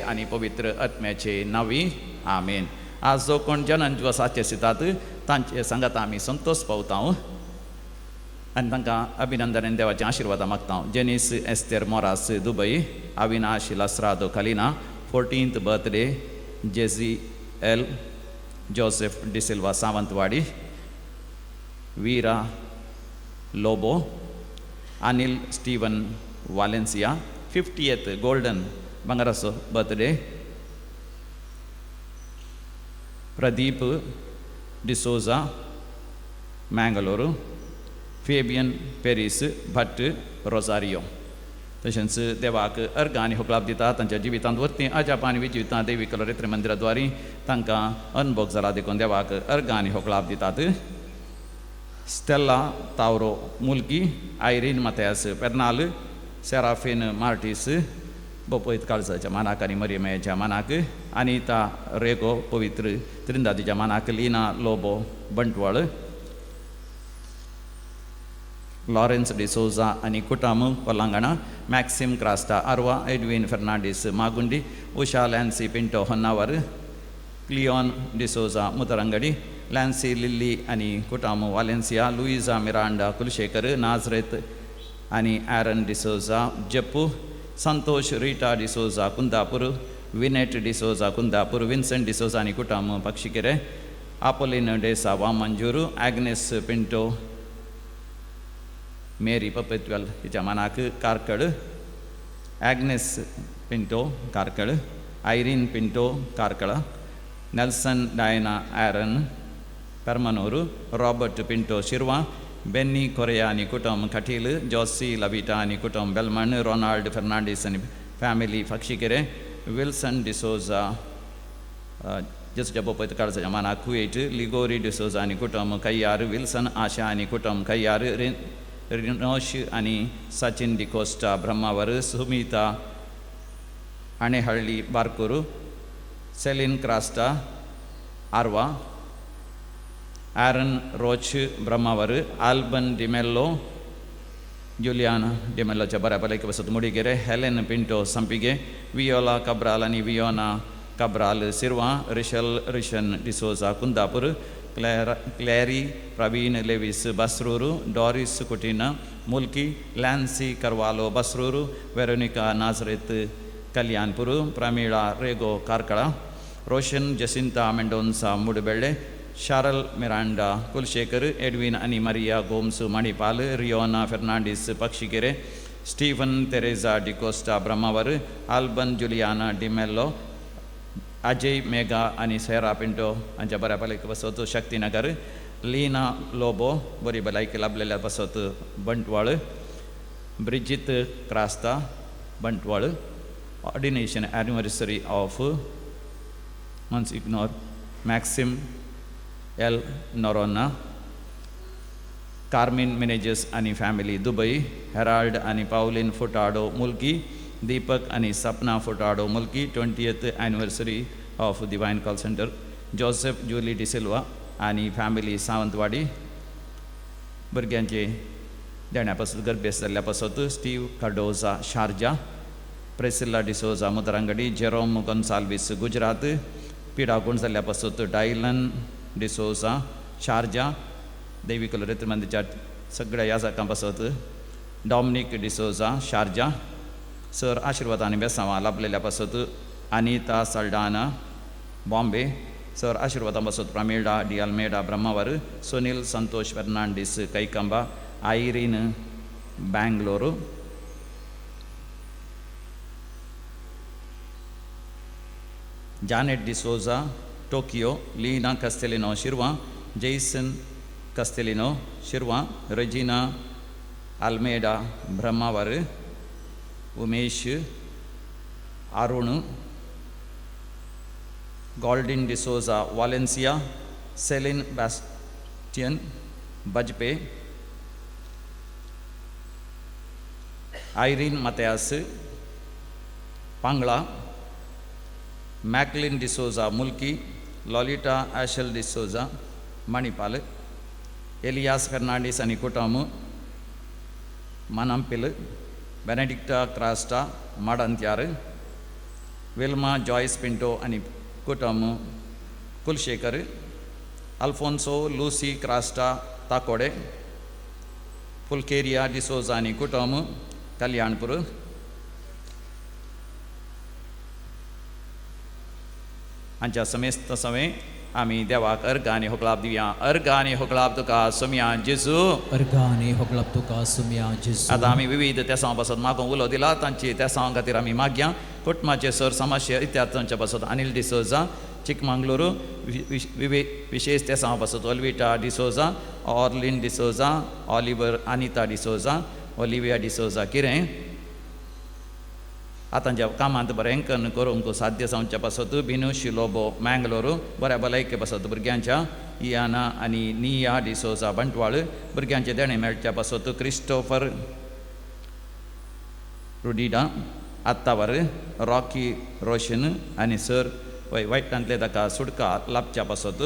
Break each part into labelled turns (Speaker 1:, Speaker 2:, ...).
Speaker 1: आनी पवित्र आत्म्याचे नांवी, आमेन. आज जो कोण जनन दिवस आचरितात तांचे सांगाता आमी संतोष पावता आनी तांकां अभिनंदन आनी देवाचे आशिर्वादां मागता. Janice Esther Moras, Dubai. Avinash Lasrado, Kalina, 14th birthday. Jessie L Joseph D'Silva, Sawantwadi. Veera Lobo. Anil Steven Valencia, 50th golden भांगराचो birthday. Pradeep D'Souza, Mangalore. Fabian Paris Bhat, Rosario. तशेंच देवाक अर्गां आनी होकलाप दिता तांच्या जिवितांत वरती अजापां आनी विजितां देवी कलोरेत्री मंदिरा द्वारी तांकां अनभोग जाला देखून देवाक अर्गां आनी होकलाप दितात. Stella Tauro, Mulki. Irene Mathias, Pernal. Seraphine Martis, बपयत काळजाच्या मानाक आनी मरियमायाच्या मानाक. अनिता रेगो, पवित्र त्रिंदादीच्या मानाक. लीना लोबो, बंटवाळ. लॉरेन्स डिसोजा आनी कुटाम, कोलांगणा. मॅक्सिम क्रास्टा, आरवा. एडविन फेर्नांडीस, मागुंडी. उषा लॅन्सी पिंटो, होन्नावर. क्लियोन डिसोजा, मुतरंगडी. लॅन्सी लिल्ली आनी कुटाम, वालेन्सिया. लुईजा मिरांडा, कुलशेखर. नाजरेत आनी ॲरन डिसोजा, जप्पू. संतोष रिटा डिसोजा, कुंदापूर. विनेट डिसोजा, कुंदापूर. विन्संट डिसोजा आनी कुटाम, पक्षिकेरे. Apolline Desa, Vamanjoor. Agnes Pinto Mary पपेत्वेल हिच्या मानाक, Karkala. Agnes Pinto, Karkala. Irene Pinto, Karkala. Nelson Diana Aaron, Permanur. Robert Pinto, Shirva. Benny Correa आनी कुटुंब, कटील. जॉसी लविटा आनी कुटुंब, बेलमण. रोनाल्ड फेर्नांडीस आनी फॅमिली, फक्षिकेरे. विल्सन डिसोजा, जेसूच्या बोपयत काळजाच्या मानाक, कुवेट. लिगोरी डिसोजा आनी कुटुंब, कय्यार. विल्सन आशा आनी कुटुंब, कय्यार. रिनोश आनी Sachin D'Costa, Brahmavar. Sumita Anehalli, Barkur. Celine Crasta, Arva. Aaron Roach, Brahmavar. Alban D'Mello, Julian डिमेल्लोच्या बऱ्या भलायकी पासत मुडिगेरे. हेलेन पिंटो, संपिगे. वियोला कब्राल आनी वियोना कब्राल, सिरवा. रिशल रिशन डिसोजा, कुंदापूर. क्लॅरी प्रवीण लेवीस, बसरूर. डॉरिस कुटिना, मुल्की. लॅन्सी करवालो, बसरूर. वेरोनिका नाजरेत, कल्याणपूर. प्रमीळा रेगो, कार्कळा. रोशन जसिंता मेंडोन्सा, मुडबेळे. शारल मिरांडा, कुलशेखर. एडविन आनी मारिया गोम्स, मणिपाल. रियोना फेर्नांडीस, पक्षिकेरे. स्टीफन तेरेजा डिकोस्टा, ब्रह्मावर. आल्बन जुलियाना डिमेल्लो. अजय मेघा आनी सेरा पिंटो हांच्या बऱ्या भलायकी पासत, शक्तीनगर. लीना लोबो, बरी भलायकी लाभलेल्या पासत, Bantwal. Bridget Crasta, Bantwal. Ordination anniversary of Monsignor Maxim L Noronha. Carmen Menezes आनी फॅमिली, दुबई. हेराल्ड आनी पावलीन फुटाडो, मुल्की. दीपक आनी सपना फुटाडो, मुल्की. 20th anniversary of Divine Call Centre. Joseph Julie D'Silva आनी फॅमिली, सावंतवाडी. भुरग्यांचे देण्या पासत, गर्भेस्त जाल्ल्या पासत, स्टीव कार्डोजा, शारजा. प्रेसिल्ला डिसोजा, मुदरांगडी. जेरोम गोन्साल्वीस, गुजरात. पिडागुण जाल्ल्या पासत, डायलन डिसोजा, शारजा. देवी कलोरेत्र मंदिरच्या सगळ्या याजकां पासत, डॉमनीक डिसोजा, शारजा. सर आशिर्वाद आनी बेसांवां लाभलेल्या पासत, अनिता सल्डाना, बॉम्बे. सर आशिर्वादां पासत, Pramila D'Almeida, Brahmavar. Sunil Santosh Fernandes, Kaikamba. Irene, Bangalore. Janet D'Souza, Tokyo. Leena Castelino, Shirva. Jason Castelino, Shirva. Regina Almeida, Brahmavar. Umesh Arun. Goldin D'Souza, Valencia. Celine Bastian, Bajpe. Irene Mathias, Pangla. Macklin D'Souza, Mulki. Lolita Ashel D'Souza, Manipal. Elias Fernandes आनी कुटुंब, मनांपिल. बेनेडिक्टा Crasta, माडंत्यार. Wilma Joyce Pinto आनी कुटुंब Kulasekhara, Alphonso Lucy Crasta ताकोडे, Phulkeria D'Souza आनी कुटुंब कल्याणपूर, हांच्या समेस्त सवें आमी देवाक अर्घ आनी होकळाप दिवया. अर्घ आनी होकळाप तुका सोमया जेजू.
Speaker 2: अर्घ आनी होगळप तुका सुमया जेजू.
Speaker 1: आतां आमी विविध तेसांव पासत मागूंक उलो दिला तांची तेसांव खातीर आमी मागया. कुटुंबाचे सर समस्या इत्यादी पासत अनिल डिसोजा चिकमंगलुरू, विशेष तेसांव पासत Olvita D'Souza, Orlin D'Souza, Oliver Anita D'Souza, Olivia D'Souza किरें. आतांच्या कामांत बरें करूंक साध्य जावच्या पासत बिनू शिलोबो मँगलोरू, बऱ्या भलायके पासत भुरग्यांच्या इयाना आनी निया डिसोजा बंटवाळ, भुरग्यांचें देणें मेळच्या पासत क्रिस्टोफर रुडिडा आत्तावर, रॉकी रोशन आनी सर वय वायटांतले ताका सुटका लाभच्या पासत,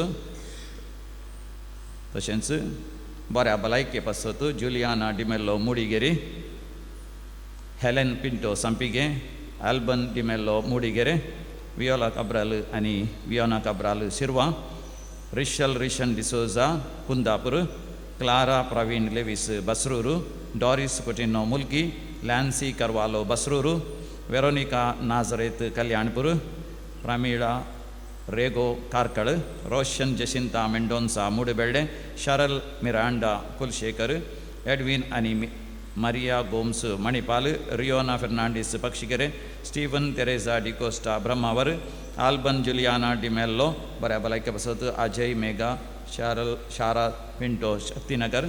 Speaker 1: तशेंच बऱ्या भलायके पासत Juliana D'Mello Mudigere, Helen Pinto Sampige, Alban D'Mello Mudigere, Viola Cabral आनी Viona Cabral Shirva, Rishal Rishan D'Souza Kundapur, Clara Praveen Lewis Basrur, Doris Coutinho Mulki, Lancy Carvalho Basrur, Veronica Nazareth Kalyanpur, Pramila Rego Karkala, Roshan Jacinta Mendonca Mudubelle, Sharal Miranda Kulashekar, Edwin आनी Maria Gomes Manipal, Riona Fernandes Pakshikere, Stephen Teresa D'Costa Brahmavar, Alban Juliana D'Mello बऱ्या भलायके पासत अजय मेघा शारल शारा पिंटो शक्तिनगर,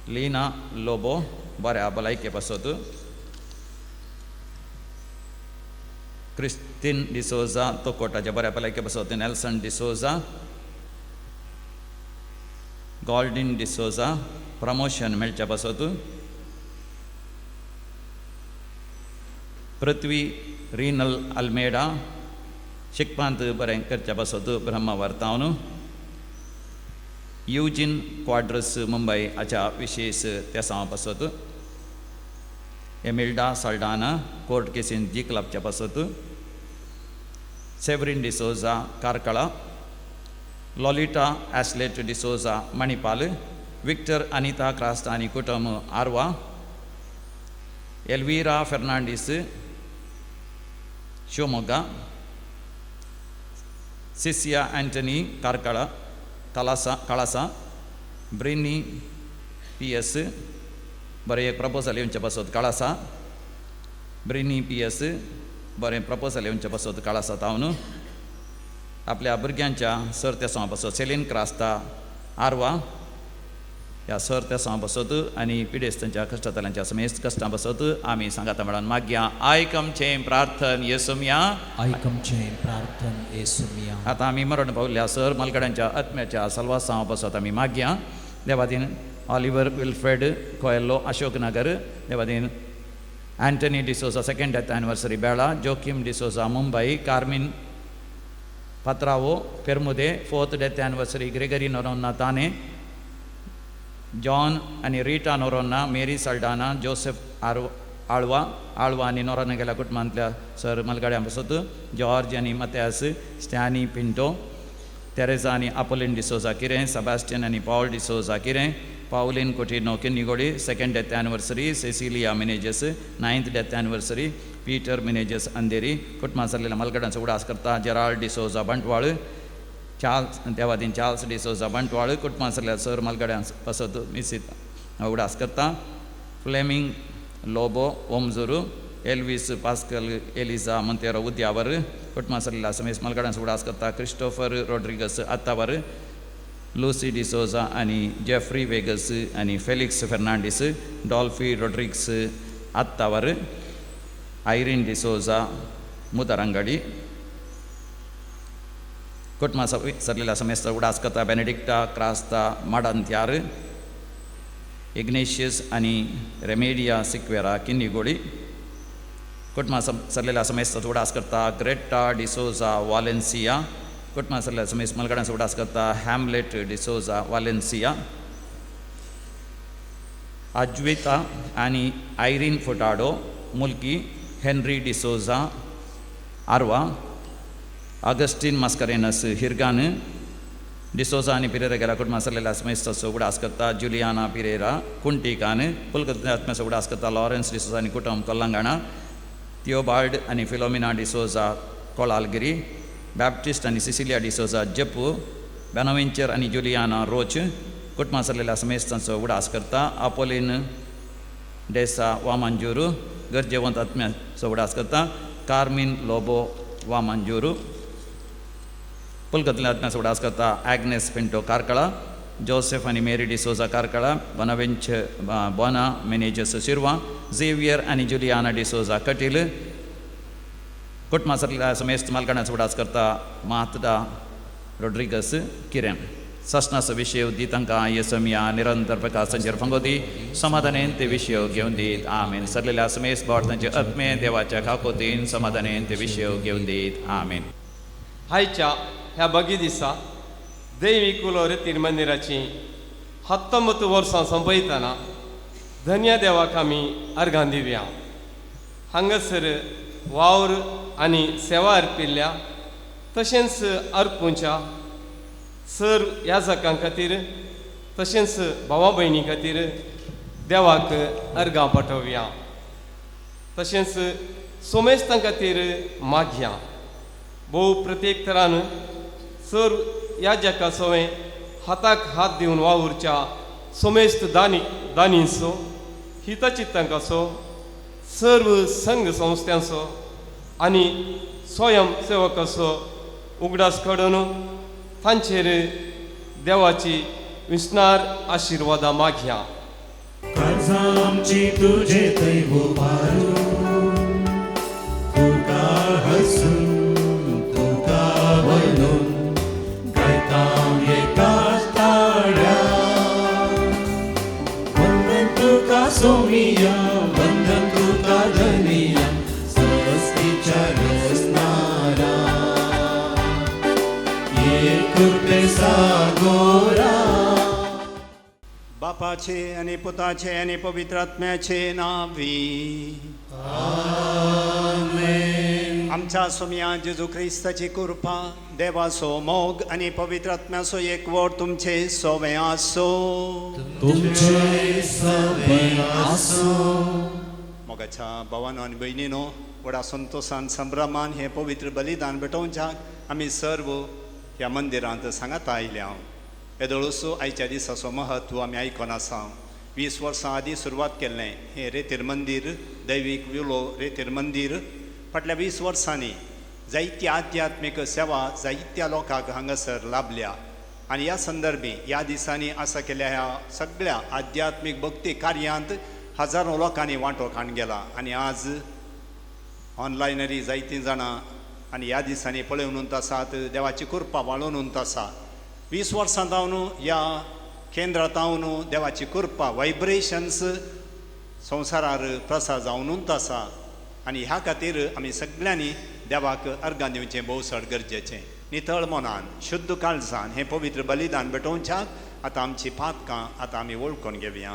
Speaker 1: लीना लोबो बऱ्या भलायके पासत क्रिस्तीन डिसोजा तोकोटाच्या बऱ्या भलायके पासत नेल्सन डिसोजा, गॉल्डीन डिसोजा प्रमोशन मेळच्या पासत पृथ्वी रिनल अल्मेडा शिकपांत बरें करच्या पासत ब्रह्मवर्तावन, युजीन क्वाड्रस मुंबय हाच्या विशेष तेसांव पासत एमिल्डा साल्डाना कोर्ट केसीन जीक लाभच्या पासत Severin D'Souza Karkala, Lolita Aslet D'Souza Manipal, Victor Anita Crasta आनी कुटुंब आरवा, एल्विरा फेर्नांडीस शिवमोग्गा, सिसिया अँटनी कार्कळा कलासा कळासा, ब्रिनी पी एस बरें एक प्रपोजल येवचे पासत कळासा, ब्रिनी पी एस बरें प्रपोजल येवचे पासत कळासा तावन, आपल्या भुरग्यांच्या सर तेसांव पासत सेलीन क्रास्ता आरवा ह्या सर तेसांव पासत आनी पिडेस्तांच्या कश्टांतल्यांच्या समेस्त कश्टां पासत आमी सांगाता म्हणून मागया. आयक आमचें प्रार्थन येसुमया.
Speaker 2: आयक आमचें प्रार्थन येसुमया.
Speaker 1: आतां आमी मरण पावल्या सर मालकड्यांच्या आत्म्याच्या सल्वासांव पासत आमी मागया. Devadin Oliver Wilfred कोयल्लो Ashok Nagar, Devadin Anthony D'Souza second death anniversary Bela, Joachim D'Souza Mumbai, Carmen Patrao Permude fourth death anniversary, Gregory Noronha Thane, John आनी Rita Noronha, Mary Saldanha, Joseph Alva Alva आनी नोरोन्हा गेल्या कुटुंबांतल्या सर मलगाड्यां पासत जॉर्ज आनी मत्यास, Stany Pinto, Teresa आनी Apolline D'Souza किरें, Sebastian आनी Paul D'Souza Kirem, Pauline Coutinho Kinnigoli second death anniversary, Cecilia Menezes ninth death anniversary, Peter Menezes Andheri, कुटुंबां सरलेल्या मलगड्यांचो उडास करता जेराल्ड डिसोजा बंटवाळ, चार्ल्स देवादीन चार्ल्स डिसोजा बंटवाळ, कुटुंबां सरल्या सर मलगड्यां पासत मिसीत उडास करता Fleming Lobo Omjur, Elvis Pascal Eliza Monteiro Udyavar, कुटुंबां सरलेल्या समेस मलगड्यांचो उडास करता क्रिस्टोफर रोड्रिगस आत्तावर, लुसी डिसोजा आनी जेफ्री वेगस आनी Felix Fernandes, डॉल्फी Rodrigues आत्तावर, Irene D'Souza मुदरंगडी, कुटुंबां सरलेल्या समेस्त उडास करता बेनेडिक्टा क्रास्ता माडांत्यार, इग्नेशियस आनी रेमेडिया सिक्वेरा किन्नीगोळी, कुटुंबां सरलेल्या समेस्त उडास करता ग्रेटा डिसोजा वालेन्सिया, कुटुंबां सरलेल्या समेस्त मलगड्यांचो उडास करता हॅमलेट डिसोजा वालेन्सिया, अज्विता आनी आयरीन फुटाडो, मुल्की हेनरी डिसोजा आरवा, ऑगस्टीन मास्करेनस हिरगान डिसोजा आनी पिरेरा गेला कुटुंबा सरलेल्या समेस्ताचो उगडास करता जुलियाना पिरेरा कुंटिकान पुलकतल्या आत्म्याचो उगडास करता लॉरन्स डिसोजा आनी कुटुंब कोल्लांगाणा, थियोबाल्ड आनी फिलोमिना डिसोजा कोळालगिरी, बॅप्टिस्ट आनी सिसिलिया डिसोजा जप्पू, बेनावेंचर आनी जुलियाना रोच कुटुंबा सरलेल्या समेस्तांचो उगडास करता आपोलीन डेसा वामांजूरू गरजेवंत आत्म्याचो उगडास करता कार्मीन लोबो वामांजूरू पुलकतल्या आत्म्याचो उगडास करता आग्नेस पिंटो कार्कळा, जोसेफ आनी मेरी डिसोजा कार्कळा, बोनावेंच बोना मेनेजस शिरवा, झेवियर आनी जुलियाना डिसोजा कटील कुटुंबा सरलेल्या समेस्त मालकाणाचो उगडास करता मातदा रोड्रिगस किरें. सासणाचो विशय दी तांकां येसमिया निरंतर प्रकाशांचेर फांगोदी समाधानेन ते विशय घेवन दीत आमेन. सरलेल्या समेस्त भारतांचे आत्मे देवाच्या काकोतीन समाधानेन ते विशय घेवन दीत आमेन.
Speaker 3: आयच्या ह्या बगी दिसा दैवी कुलो रेतीर मंदिराची 19 वर्सां सोंपयतना धन्य देवाक आमी अर्गां दिवया. हांगासर वावर आनी सेवा अर्पिल्ल्या तशेंच अर्पूंच्या सर याजकां खातीर तशेंच भावा भयणी खातीर देवाक अर्गां पाठोवया. तशेंच सोमेस्तां खातीर मागया. भोव प्रत्येक तरान सर याजका सवें हाताक हात दिवन वावुरच्या सोमेस्त दानी दानींचो हितचित्तांकाचो सर्व संघ संस्थांचो आनी स्वयं सेवकाचो उगडास काडून तांचेर देवाची विसणार आशिर्वादां मागया.
Speaker 4: काळजां आमची तुजे थंय उबारू, तुका हसून तुका वळून गायता एकाच ताळ्या. वंदन तुका सोमिया, वंदन तुका धनिया, सृष्टीच्या रचणारा एक कृपे सागोरा.
Speaker 5: बापाचे आनी पुताचे आनी पवित्र आत्म्याचे नांवी आमच्या सोमया जेजू क्रिस्ताची कृपा, देवाचो मोग आनी पवित्र आत्म्याचो एकवट तुमचे सोवे आसो.
Speaker 4: तुमचे सवे आसो.
Speaker 5: मोगाच्या भावानो आनी भयणीनो, व्हडा संतोशान संभ्रमान हें पवित्र बलिदान भेटोवच्याक आमी सर्व ह्या मंदिरांत सांगाता आयल्या. येदोळसो आयच्या दिसाचो महत्व आमी आयकोन आसा. 20 वर्सां आदीं सुरवात केल्लें हें रेतीर मंदीर, दैवीक विलो रेतीर मंदीर फाटल्या 20 वर्सांनी जायती आध्यात्मीक सेवा जायत्या लोकांक हांगासर लाभल्या आनी ह्या संदर्भी ह्या दिसांनी आसा केल्ल्या ह्या सगळ्या आध्यात्मीक भक्ती कार्यांत हजारो लोकांनी वांटो काडून गेला आनी आज ऑनलायनरी जायतीं जाणां आनी ह्या दिसांनी पळोवन आसात, देवाची कृपा वाळोवन आसा. 20 वर्सां जावन ह्या केंद्रांत जावन देवाची कृपा वायब्रेशन्स संवसारार प्रसार जावन आसा आनी ह्या खातीर आमी सगळ्यांनी देवाक अर्गां दिवचें भोव चड गरजेचें. नितळ मनान शुद्ध काळजान हें पवित्र बलिदान भेटोवच्याक आतां आमची पातकां आतां आमी वळखून घेवया.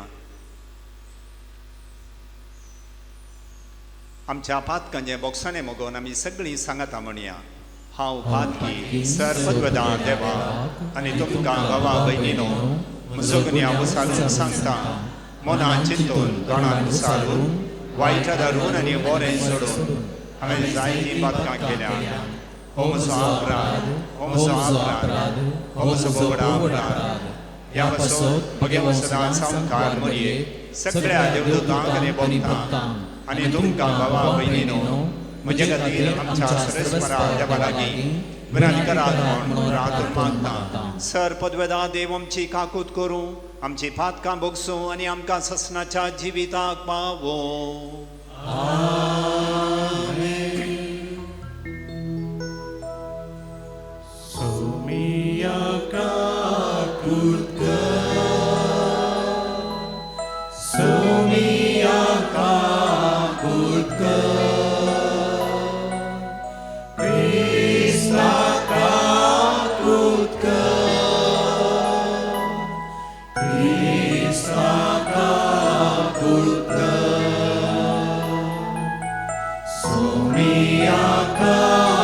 Speaker 5: आमच्या पातकांचें बोगसाणें मोगोन आमी सगळीं सांगाता म्हणया. हांव पातकी सर्वदा देवा आनी तुमकां भावा भयणीनो म्हजो गुन्यांव विचारून सांगता, मनान चिंतून दोणान विचारून वायट धरून आनी बरें सोडून हांवें जायतीं पातकां केल्या. हो म्हजो अपराध, हो म्हजो अपराध, हो म्हजो बोगडा अपराध. ह्या पासून म्हगे सदां सामकार मरये सगळ्या देवदूतांक आनी भक्तांक आनी तुमकां भावा भयणीनो म्हजे खातीर आमच्या सर्वेस्परा देवा लागीं विनंती करात म्हूण रातून मागता. सर पदवेदा देव आमची काकूत करूं, आमची पातकां भोगसूं आनी आमकां ससनाच्या जिविताक पावों.
Speaker 4: सोमिया काकूत कर, सोमिया काकूत कर, क्रिस्ता काकूत कर, क्रिस्ता काकूत कर, सोमिया काकूत.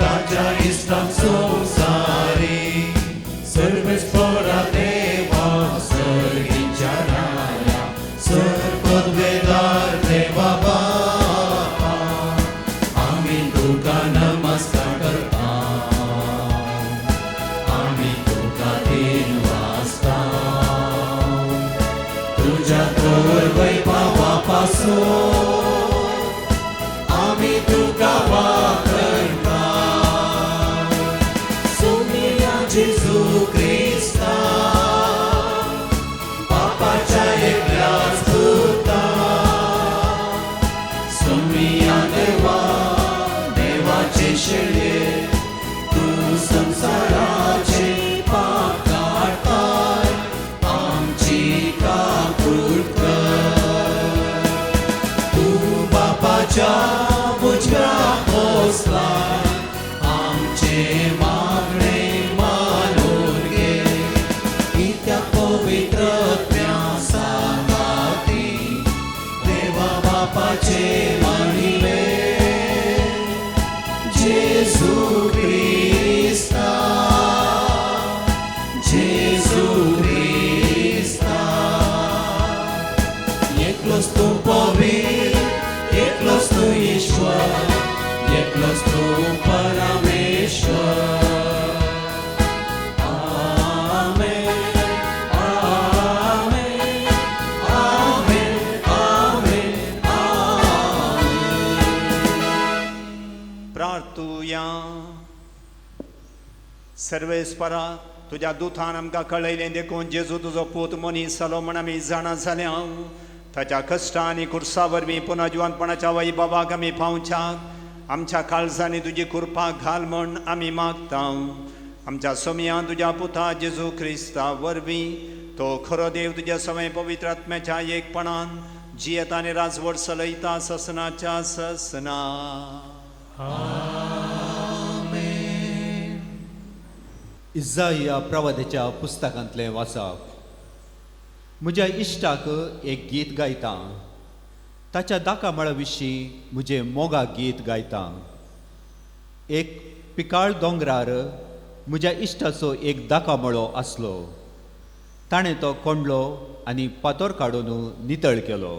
Speaker 4: ताच्या इश्टांक संवसारी सर्वेस्परा देवा सर्गीच्या राया सर पदवेदार देवा बापा आमी तुका नमस्कार करता आमी तुका तीन वाजता तुज्या थोर वैभवा पासून आमी तुका वापरता सुमिया जेजू क्रिस्ता बापाच्या एकल्याच पुता सुमिया देवा देवाचे शेळये तूं संवसाराचे पाप काडताय आमची काकूट कर तूं बापाच्या उजव्या बसलाय आमचे मागणे मानून घे कित्याक पवित्र सांगाती देवा बापाचे महिमे जेजू क्रिस्ता जेजू क्रिस्ता एकलोच तूं पवित्र एकलोच तूं ईश्वर एकलोच तूं परमेश्वर. आमेन आमेन आमेन आमेन आमेन.
Speaker 5: प्रार्थुया. सर्वेस्परा तुज्या दुतान आमकां कळयलें देखून जेजू तुजो पूत मनीस जालो म्हण आमी जाणा जाल्या. ताच्या कश्टां आनी खुर्सा वरवीं पुनर्जिवंतपणाच्या वैभवाक आमी पावच्याक आमच्या काळजांनी तुजी कृपा घाल म्हण आमी मागता. आमच्या सोमयान तुज्या पुता जेजू क्रिस्ता वरवीं तो खरो देव तुज्या सवय पवित्र आत्म्याच्या एकपणान जियेता आनी राजवट चलयता ससनाच्या ससना.
Speaker 6: इजाया प्रवादाच्या पुस्तकांतलें वाचप. म्हज्या इश्टाक एक गीत गायता, ताच्या दाकामळा विशीं म्हजें मोगा गीत गायता. एक पिकाळ दोंगरार म्हज्या इश्टाचो एक दाकामळो आसलो. ताणें तो कोंडलो आनी फातोर काडून नितळ केलो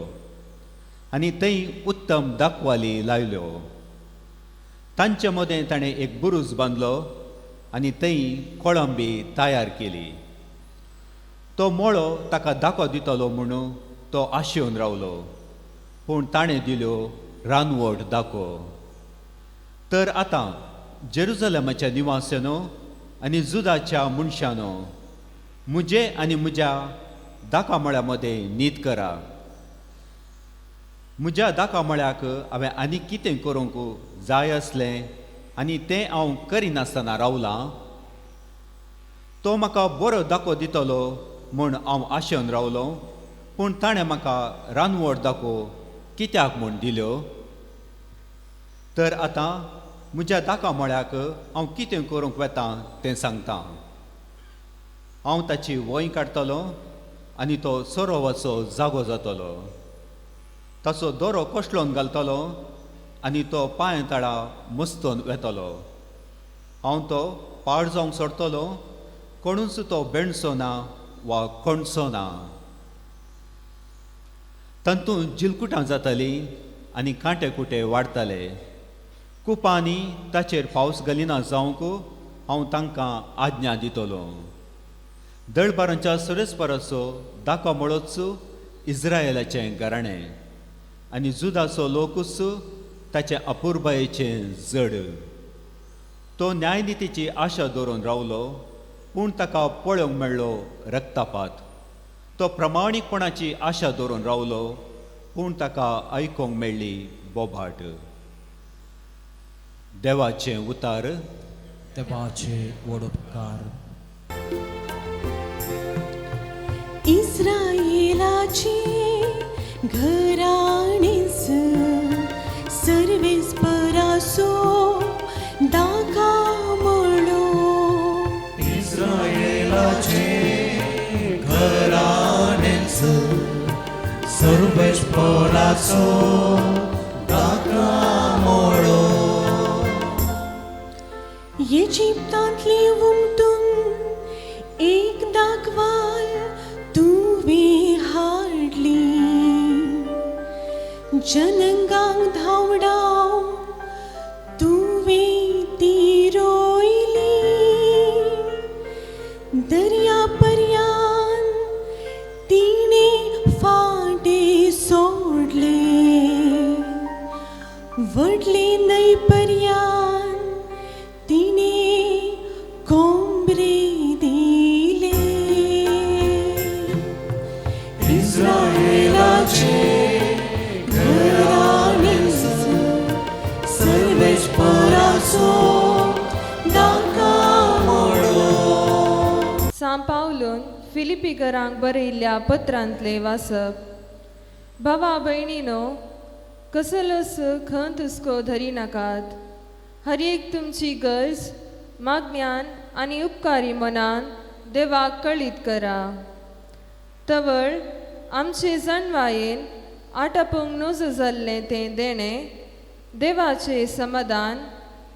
Speaker 6: आनी थंय उत्तम दाखवाली लायल्यो. तांचे मदें ताणें एक बुरूज बांदलो आनी थंय कोळंबी तयार केली. तो मळो ताका दाखो दितलो म्हणून तो आशेवन रावलो, पूण ताणें दिल्यो रानवट दाखो. तर आतां जेरुजलमाच्या निवास्यानो आनी जुदाच्या मनशानो, म्हजे आनी म्हज्या दाकामळ्या मदें नीत करा. म्हज्या दाकामळ्याक हांवें आनी कितें करूंक जाय आसलें आनी तें हांव करिनासतना रावलां. तो म्हाका बरो दाखो दितलो म्हूण हांव आशेवन रावलो, पूण ताणें म्हाका रानवट दाखो कित्याक म्हूण दिल्यो. तर आतां म्हज्या दाकामळ्याक हांव कितें करूंक वता तें सांगता. हांव ताची वंय काडटलो आनी तो सरोवाचो जागो जातलो. ताचो दोरो कोसळोन घालतलो आनी तो पांय तळा मस्तोन वेतलो. हांव तो पाड जावंक सोडटलो, कोणूच तो बेणचो ना वा कोणचो ना. तातूंत जिलकुटां जातालीं आनी कांटे कुटे वाडटाले. कुपांनी ताचेर पावस घालिना जावंक हांव तांकां आज्ञा दितलो. दळबारांच्या सुरेस्पराचो दाखो मळोच इस्रायलाचें घराणें आनी जुदाचो लोकूच ताचें अपुरबायेचें जड. तो न्यायनितीची आशा दवरून रावलो, पूण ताका पळोवंक मेळ्ळो रक्तपात. तो प्रमाणीकपणाची आशा दवरून रावलो, पूण ताका आयकूंक मेळ्ळी बोभाट. देवाचें उतार.
Speaker 2: देवाचे व्हड उपकार.
Speaker 7: इस्रायलाची घराणीच सर्वेस्पराचो दाकामळो.
Speaker 4: इस्रायलाचे घराणेच सर्वेस्पराचो दाकामळो.
Speaker 7: इजिप्तांतली उमटून एक दाखवाल तुवें हाडली जनंगांक धांवडाव तुवें ती रोयली दर्या पर्यान तिणें फाटे सोडले व्हडले न्हंय पर्यान तिणें कोंबरे दिले इस्रायलाचे घराणे सर्वेस्पराचो दाकामोडो.
Speaker 8: सां पावलून फिलिपीकरांक बरयल्ल्या पत्रांतलें वाचप. भावा भयणीनो, कसलोच खंत हुस्को धरी नाकात. हर एक तुमची गरज मागण्यान आनी उपकारी मनान देवाक कळीत करा. तवळ आमचे जाणवायेन आटापूंक नजो जाल्लें तें देणें देवाचें समाधान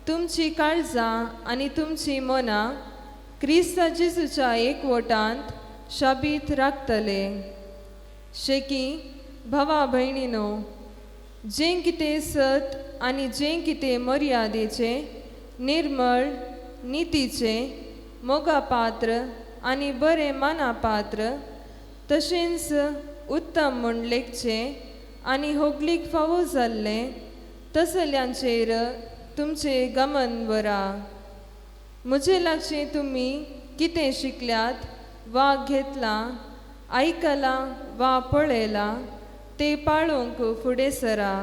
Speaker 8: तुमची काळजां आनी तुमची मनां क्रिस्ता जेजूच्या एकवटांत शाबीत राखतले. शेकी भावा भयणीनो, जें कितें सत आनी जें कितें मर्यादेचें, निर्मळ, नितीचें, मोगापात्र आनी बरें मानापात्र तशेंच उत्तम म्हूण लेखचें आनी होगलीक फावो जाल्लें तसल्यांचेर तुमचें गमन व्हरा. म्हजे लागचें तुमी कितें शिकल्यात वा घेतलां, आयकलां वा पळयलां तें पाळूंक फुडें सरा.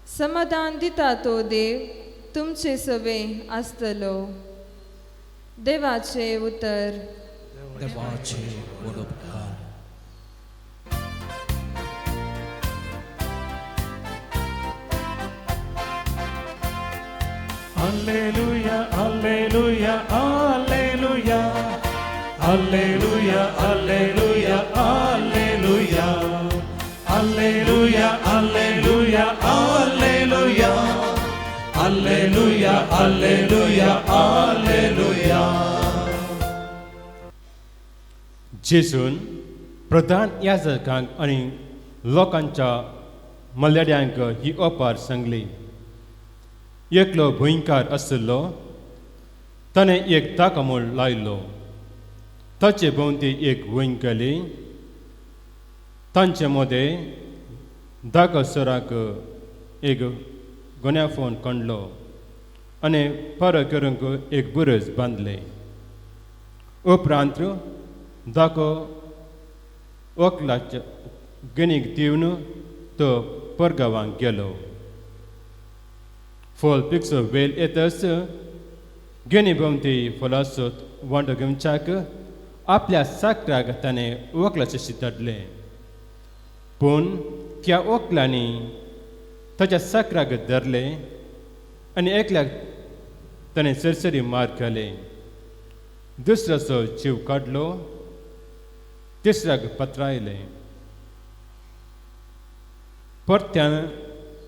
Speaker 8: समाधान दिता तो देव तुमचे सवे आसतलो. देवाचें उतर.
Speaker 2: देवाचे व्हड उपकार.
Speaker 4: Alleluia, Alleluia, Alleluia, Alleluia, Alleluia, Alleluia, Alleluia, Alleluia, Alleluia, Alleluia, Alleluia, Alleluia.
Speaker 3: जेजून प्रधान याजकांक आनी लोकांच्या मल्याड्यांक ही ओपार सांगली. एकलो भुंयकार आशिल्लो, ताणें एक ताकामोळ लायलो. ताचे भोंवती एक वंय केली. तांचे मदें दागसराक एक गोन्याफोन काडलो आनी पारो करूंक एक बुरज बांदलें. उपरांत दाको वकलाच्या गणीक दिवन तो परगांवांक गेलो. फळ पिकचो वेल येतच गेनी भोंवती फळाचो वांटो घेवच्याक आपल्या साकराक ताणें वकलाचे धाडलें. पूण त्या वकलांनी ताच्या साकराक धरलें आनी एकल्याक ताणें सरसरी मार घाले, दुसऱ्याचो जीव काडलो, तिसऱ्याक पत्रायलें. परत्यान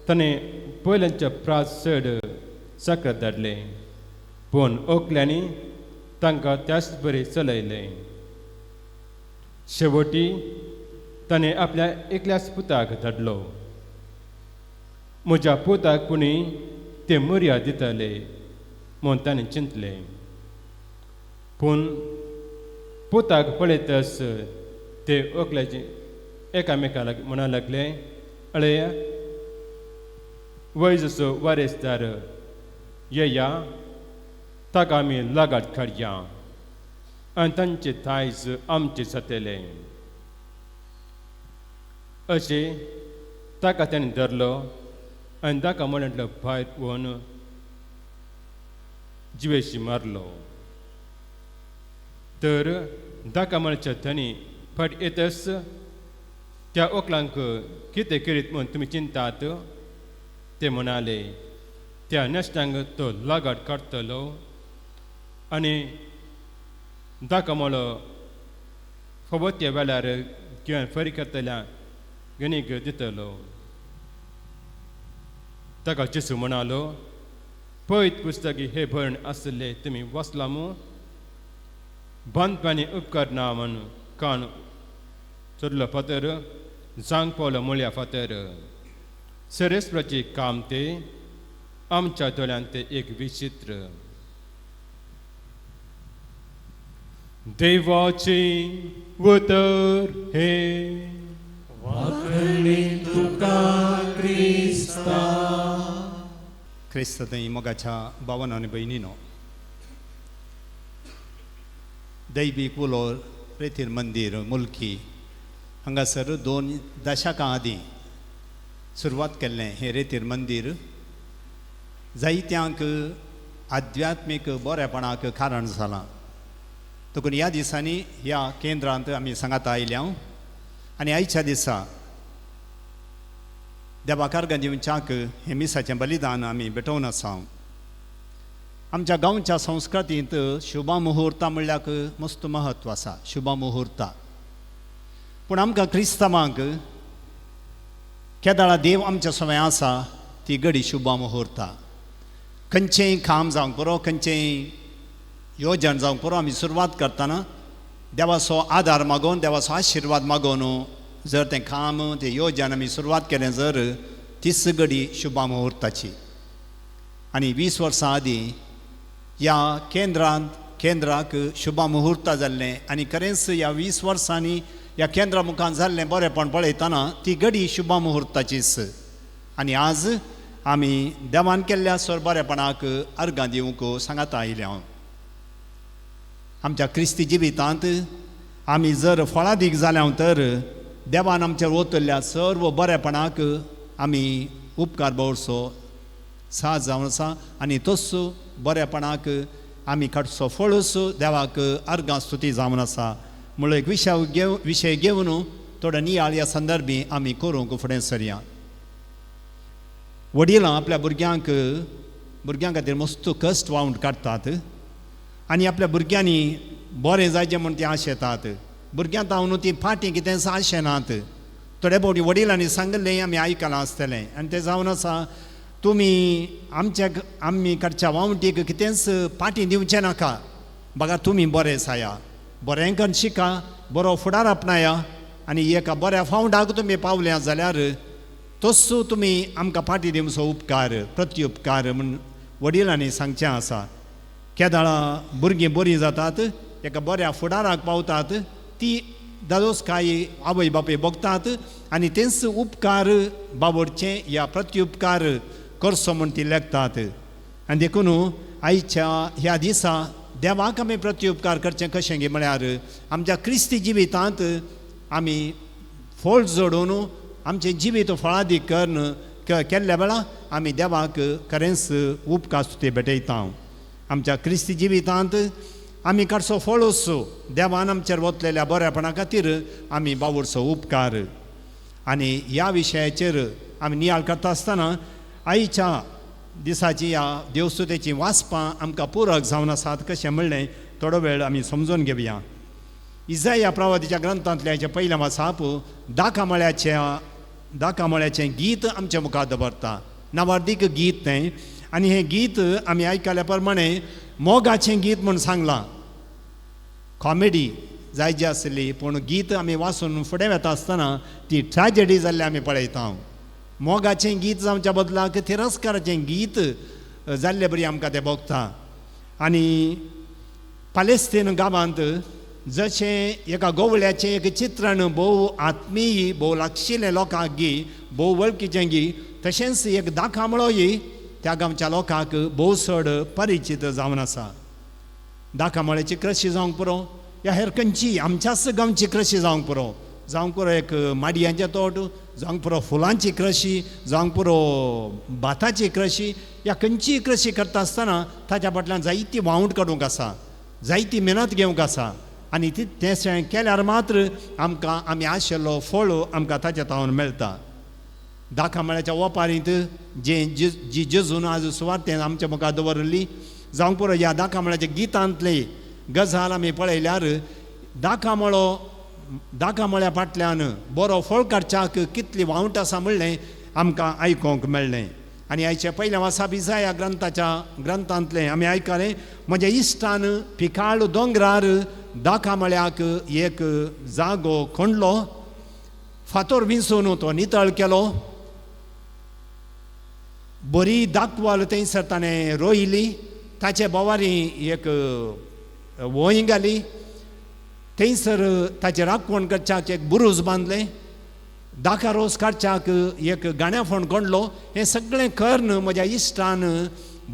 Speaker 3: ताणें पयल्यांच्या प्रास चड साकर धाडलें, पूण ओकल्यांनी तांकां त्याच बरें चलयलें. शेवटी ताणें आपल्या एकल्याच पुताक धाडलो. म्हज्या पुताक कोणी ते मर्याद दिताले म्हूण ताणें चिंतलें. पूण पुताक पळयतच ते ओकल्याचे एकामेका म्हणा लागले, अळया वय जसो वारेसदार येया, ताका आमी लागात काडया आनी तांचे दायज आमचें जातलें. अशें ताका ताणें धरलो आनी ताका म्हणटलो भायर वोन जिवेशी मारलो. तर ताका म्हणच्या धनी फाट येतच त्या ओकलांक कितें करीत म्हूण तुमी चिंतात? ते म्हणाले, त्या नश्टांक तो लागाट काडटलो आनी दाकामोलो फावो त्या वेळार घेवन फरी करतल्या गणीक दितलो. ताका जेजू म्हणालो, पयत पुस्तकी हे भरण आसले तुमी वसला मू बांदपानी उपकरणां म्हूण कान चोरलो फातर जांग पावलो मुळ्या फातर सरेस्वराचे काम ते आमच्या दोळ्यांत ते एक विचित्र देवाचे उतर हे
Speaker 4: वाकणी तुका क्रिस्ता.
Speaker 5: क्रिस्त थंय मोगाच्या भावान आनी भयणीनो, दैवीक उलो रेतीर मंदीर मुल्की हांगासर 2 दशकां आदीं सुरवात केल्लें हें रेतीर मंदीर जायत्यांक आध्यात्मीक बरेपणाक कारण जालां. देखून ह्या दिसांनी ह्या केंद्रांत आमी सांगाता आयल्या आनी आयच्या दिसा देवा कार्गां दिवच्याक हें मिसाचें बलिदान आमी भेटोवन आसा. आमच्या गांवच्या संस्कृतींत शुभ मुहुर्ता म्हणल्याक मस्त म्हत्व आसा, शुभ मुहुर्ता. पूण आमकां क्रिस्तांवांक केदाळा देव आमच्या सवय आसा ती गडी शुभ मुहुर्ता. खंयचेंय काम जावंक पुरो, खंयचेंय योजन जावंक पुरो, आमी सुरवात करतना देवाचो आदार मागोवन देवाचो आशिर्वाद मागोवन जर तें काम तें योजन आमी सुरवात केलें जर तीच गडी शुभ मुहुर्ताची. आनी 20 वर्सां आदीं ह्या केंद्राक शुभ मुहुर्ता जाल्लें आनी खरेंच ह्या 20 वर्सांनी ह्या केंद्रा मुखार जाल्लें बरेंपण पळयतना ती गडी शुभ मुहुर्ताचीच. आनी आज आमी देवान केल्ल्या सर बरेपणाक अर्गां दिवंक सांगाता आयल्या. आमच्या क्रिस्ती जिवितांत आमी जर फळादीक जाल्या तर देवान आमचेर ओतल्ल्या सर्व बरेपणाक आमी उपकार भोवरचो साथ जावन आसा आनी तोच बरेपणाक आमी काडचो फळूच देवाक अर्गां स्तुती जावन आसा म्हणून एक विशय घेवन थोडो नियाळ ह्या संदर्भी आमी करूंक फुडें सरया. वडिलां आपल्या भुरग्यां खातीर मस्त कश्ट वावंट काडटात आनी आपल्या भुरग्यांनी बरें जायचें म्हूण तीं आशेतात. भुरग्यां तावन ती फाटीं कितेंच आशेनात. थोडे फावटी वडिलांनी सांगिल्लें आमी आयकलां आसतलें आनी तें जावन आसा तुमी आमी काडच्या वावटीक कितेंच फाटीं दिवचें नाका, बघा तुमी बरें साया, बरें करून शिका, बरो फुडार आपणाया आनी एका बऱ्या फावंडाक तुमी पावल्या जाल्यार तोच तुमी आमकां फाटीं दिवचो उपकार प्रत्युपकार म्हूण वडिलांनी सांगचें आसा. केदाळां भुरगीं बरीं जातात, एका बऱ्या फुडाराक पावतात, ती दादोस काय आवय बापूय भोगतात आनी तेंच उपकार बावडचे या प्रत्युपकार करचो म्हूण ती लेखतात. आनी देखून आयच्या ह्या दिसा देवाक आमी प्रत्युपकार करचें कशें गी म्हळ्यार आमच्या क्रिस्ती जिवितांत आमी फळ जोडून आमचें जिवीत फळादीक करून केल्ल्या वेळा आमी देवाक खरेंच उपकार स्तुती भेटयता. आमच्या क्रिस्ती जिवितांत आमी काडचो फळोस देवान आमचेर वतलेल्या बरेपणा खातीर आमी बावडचो उपकार. आनी ह्या विशयाचेर आमी नियाळ करता आसतना आयच्या दिसाची ह्या देवस्तुतेची वाचपां आमकां पुरक जावन आसात कशें म्हणलें थोडो वेळ आमी समजून घेवया. इजाया प्रवादीच्या ग्रंथांतल्या हाचें पयलें वाचप दाकामळ्याचें गीत आमच्या मुखार दवरता. नावार्दीक गीत तें आनी हें गीत आमी आयकल्या प्रमाणे मोगाचें गीत म्हूण सांगलां. कॉमेडी जायजी आसली पूण गीत आमी वाचून फुडें वता आसतना ती ट्रॅजेडी जाल्ली आमी पळयता. मोगाचें गीत जावच्या बदलाक तिरस्काराचें गीत जाल्ले बरी आमकां तें भोगता. आनी पालेस्तीन गांवांत जशें एका गोवळ्याचें एक चित्रण भोव आत्मीय भोव लागशिल्लें लोकांक गी भोव वळखीचें गी तशेंच एक दाकामळोय त्या गांवच्या लोकांक भोव चड परिचीत जावन आसा. दाकामळ्याची कृशी जावंक पुरो या हेर खंयची आमच्याच गांवची कृशी जावंक पुरो, जावंक पुरो एक माडयांचें तोट, जावंक पुरो फुलांची कृशी, जावंक पुरो भाताची कृशी, या खंयचीय कृशी करता आसतना ताच्या फाटल्यान जायती वावंट काडूंक आसा, जायती मेहनत घेवंक आसा आनी ती तें केल्यार मात्र आमकां आमी आशिल्लो फळ आमकां ताच्या तावन मेळटा. दाकामळ्याच्या ओपारींत जे जी जेजून आज सुवातेन आमच्या मुखार दवरिल्ली जावंक पुरो ह्या दाकामळ्याच्या गितांतली गजाल आमी पळयल्यार दाकामळ्या फाटल्यान बरो फळ काडच्याक कितली वावंट आसा म्हणलें आमकां आयकूंक मेळ्ळें. आनी आयच्या पयल्या वासा बिजा ह्या ग्रंथाच्या ग्रंथांतलें आमी आयकलें, म्हज्या इश्टान पिकाळ दोंगरार दाका मळ्याक एक जागो खणलो, फातोर विंचून तो नितळ केलो, बरी दाखवाल थंयसर ताणें रोयली, ताचे बोवारी एक वंय घाली, थंयसर ताचे राखवण करच्याक एक बुरूज बांदलें, दाका रोस काडच्याक एक गाण्या फोंड कोंडलो. हें सगळें करून म्हज्या इश्टान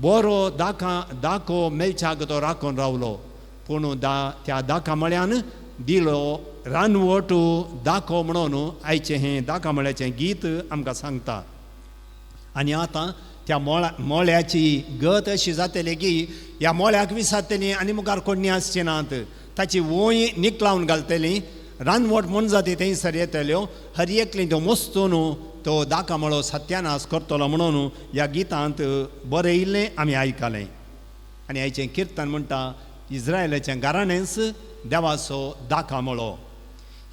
Speaker 5: बरो दाका दाको मेळच्याक तो राखून रावलो. पूण त्या दाका मळ्यान दिलो रानवट दाको म्हणून आयचें हें दाका मळ्याचें गीत आमकां सांगता. आनी आतां त्या मोळ्याची गत अशी जातली की ह्या मोळ्याक विसारतली आनी मुखार कोण्णी आसची नात, ताची वंय निकलावन घालतली, रानवट मोनजाती थंयसर येतल्यो, हर एकली त्यो मोस्तून तो दाका मळो सत्यानाश करतलो म्हणून ह्या गितांत बरयिल्लें आमी आयकलें. आनी आयचें किर्तन म्हणटा इस्रायलाचें घराणेंच देवाचो दाका मळो.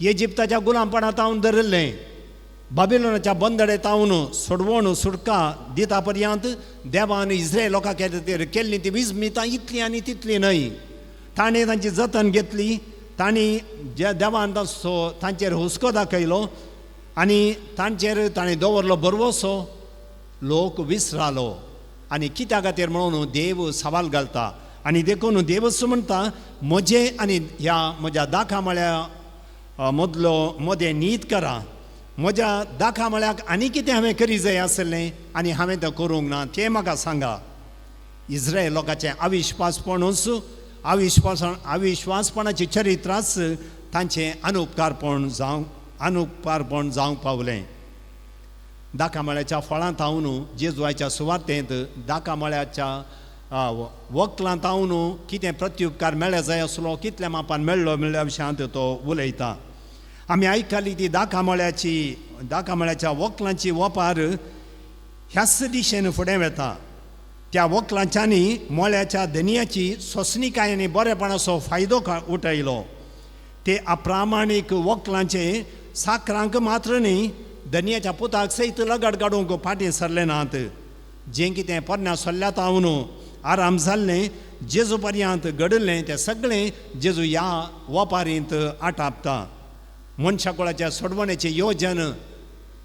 Speaker 5: इजिप्ताच्या गुलामपणांत हांव धरिल्लें, बाबिलोनाच्या बंदडे तावन सोडवण सुटका दिता पर्यंत देवान इस्रायल लोकां खातीर केल्ली ती विस्मितां इतली आनी तितली न्हय. ताणें तांची जतन घेतली, तांणी जे देवान तांचो तांचेर हुस्को दाखयलो आनी तांचेर ताणें दवरलो भरवसो, लोक विसरालो. आनी कित्या खातीर म्हणून देव सवाल घालता. आनी देखून देवच म्हणटा म्हजें आनी ह्या म्हज्या दाखा म्हळ्या मदलो मदें नीत करा, म्हज्या दाखा म्हळ्याक आनी कितें हांवें करी जाय आसलें आनी हांवें तें करूंक ना तें म्हाका सांगा. इस्रायल लोकांचें अविश्वासपणूच अविश्वासपणाचें चरित्राच तांचें अनुपकारपण जावंक पावलें. दाकामळ्याच्या फळांत हांव जेजुआच्या सुवातेंत दाकामळ्याच्या वक्लांत हांव कितें प्रत्युपकार मेळ्ळा जाय आसलो, कितल्या मापान मेळ्ळो मेळ्ळ्या विशयांत तो उलयता. आमी आयकली ती दाकामळ्याच्या वक्लांची वपार ह्याच दिशेन फुडें वता. त्या वक्लांच्यांनी मोळ्याच्या धनयाची सोंसणिकायेन बरेपणाचो फायदो उठयलो. ते अप्रामाणीक वक्लांचे साकरांक मात्र न्ही धनयाच्या पुताक सयत लगड काडूंक फाटीं सरले नात. जें कितें पोरण्या सोल्ल्यात हांव आराम जाल्लें जेजू पर्यंत घडिल्लें तें सगळें जेजू ह्या वपारींत आटापता. मनशा कुळाच्या सोडवणेचें योजन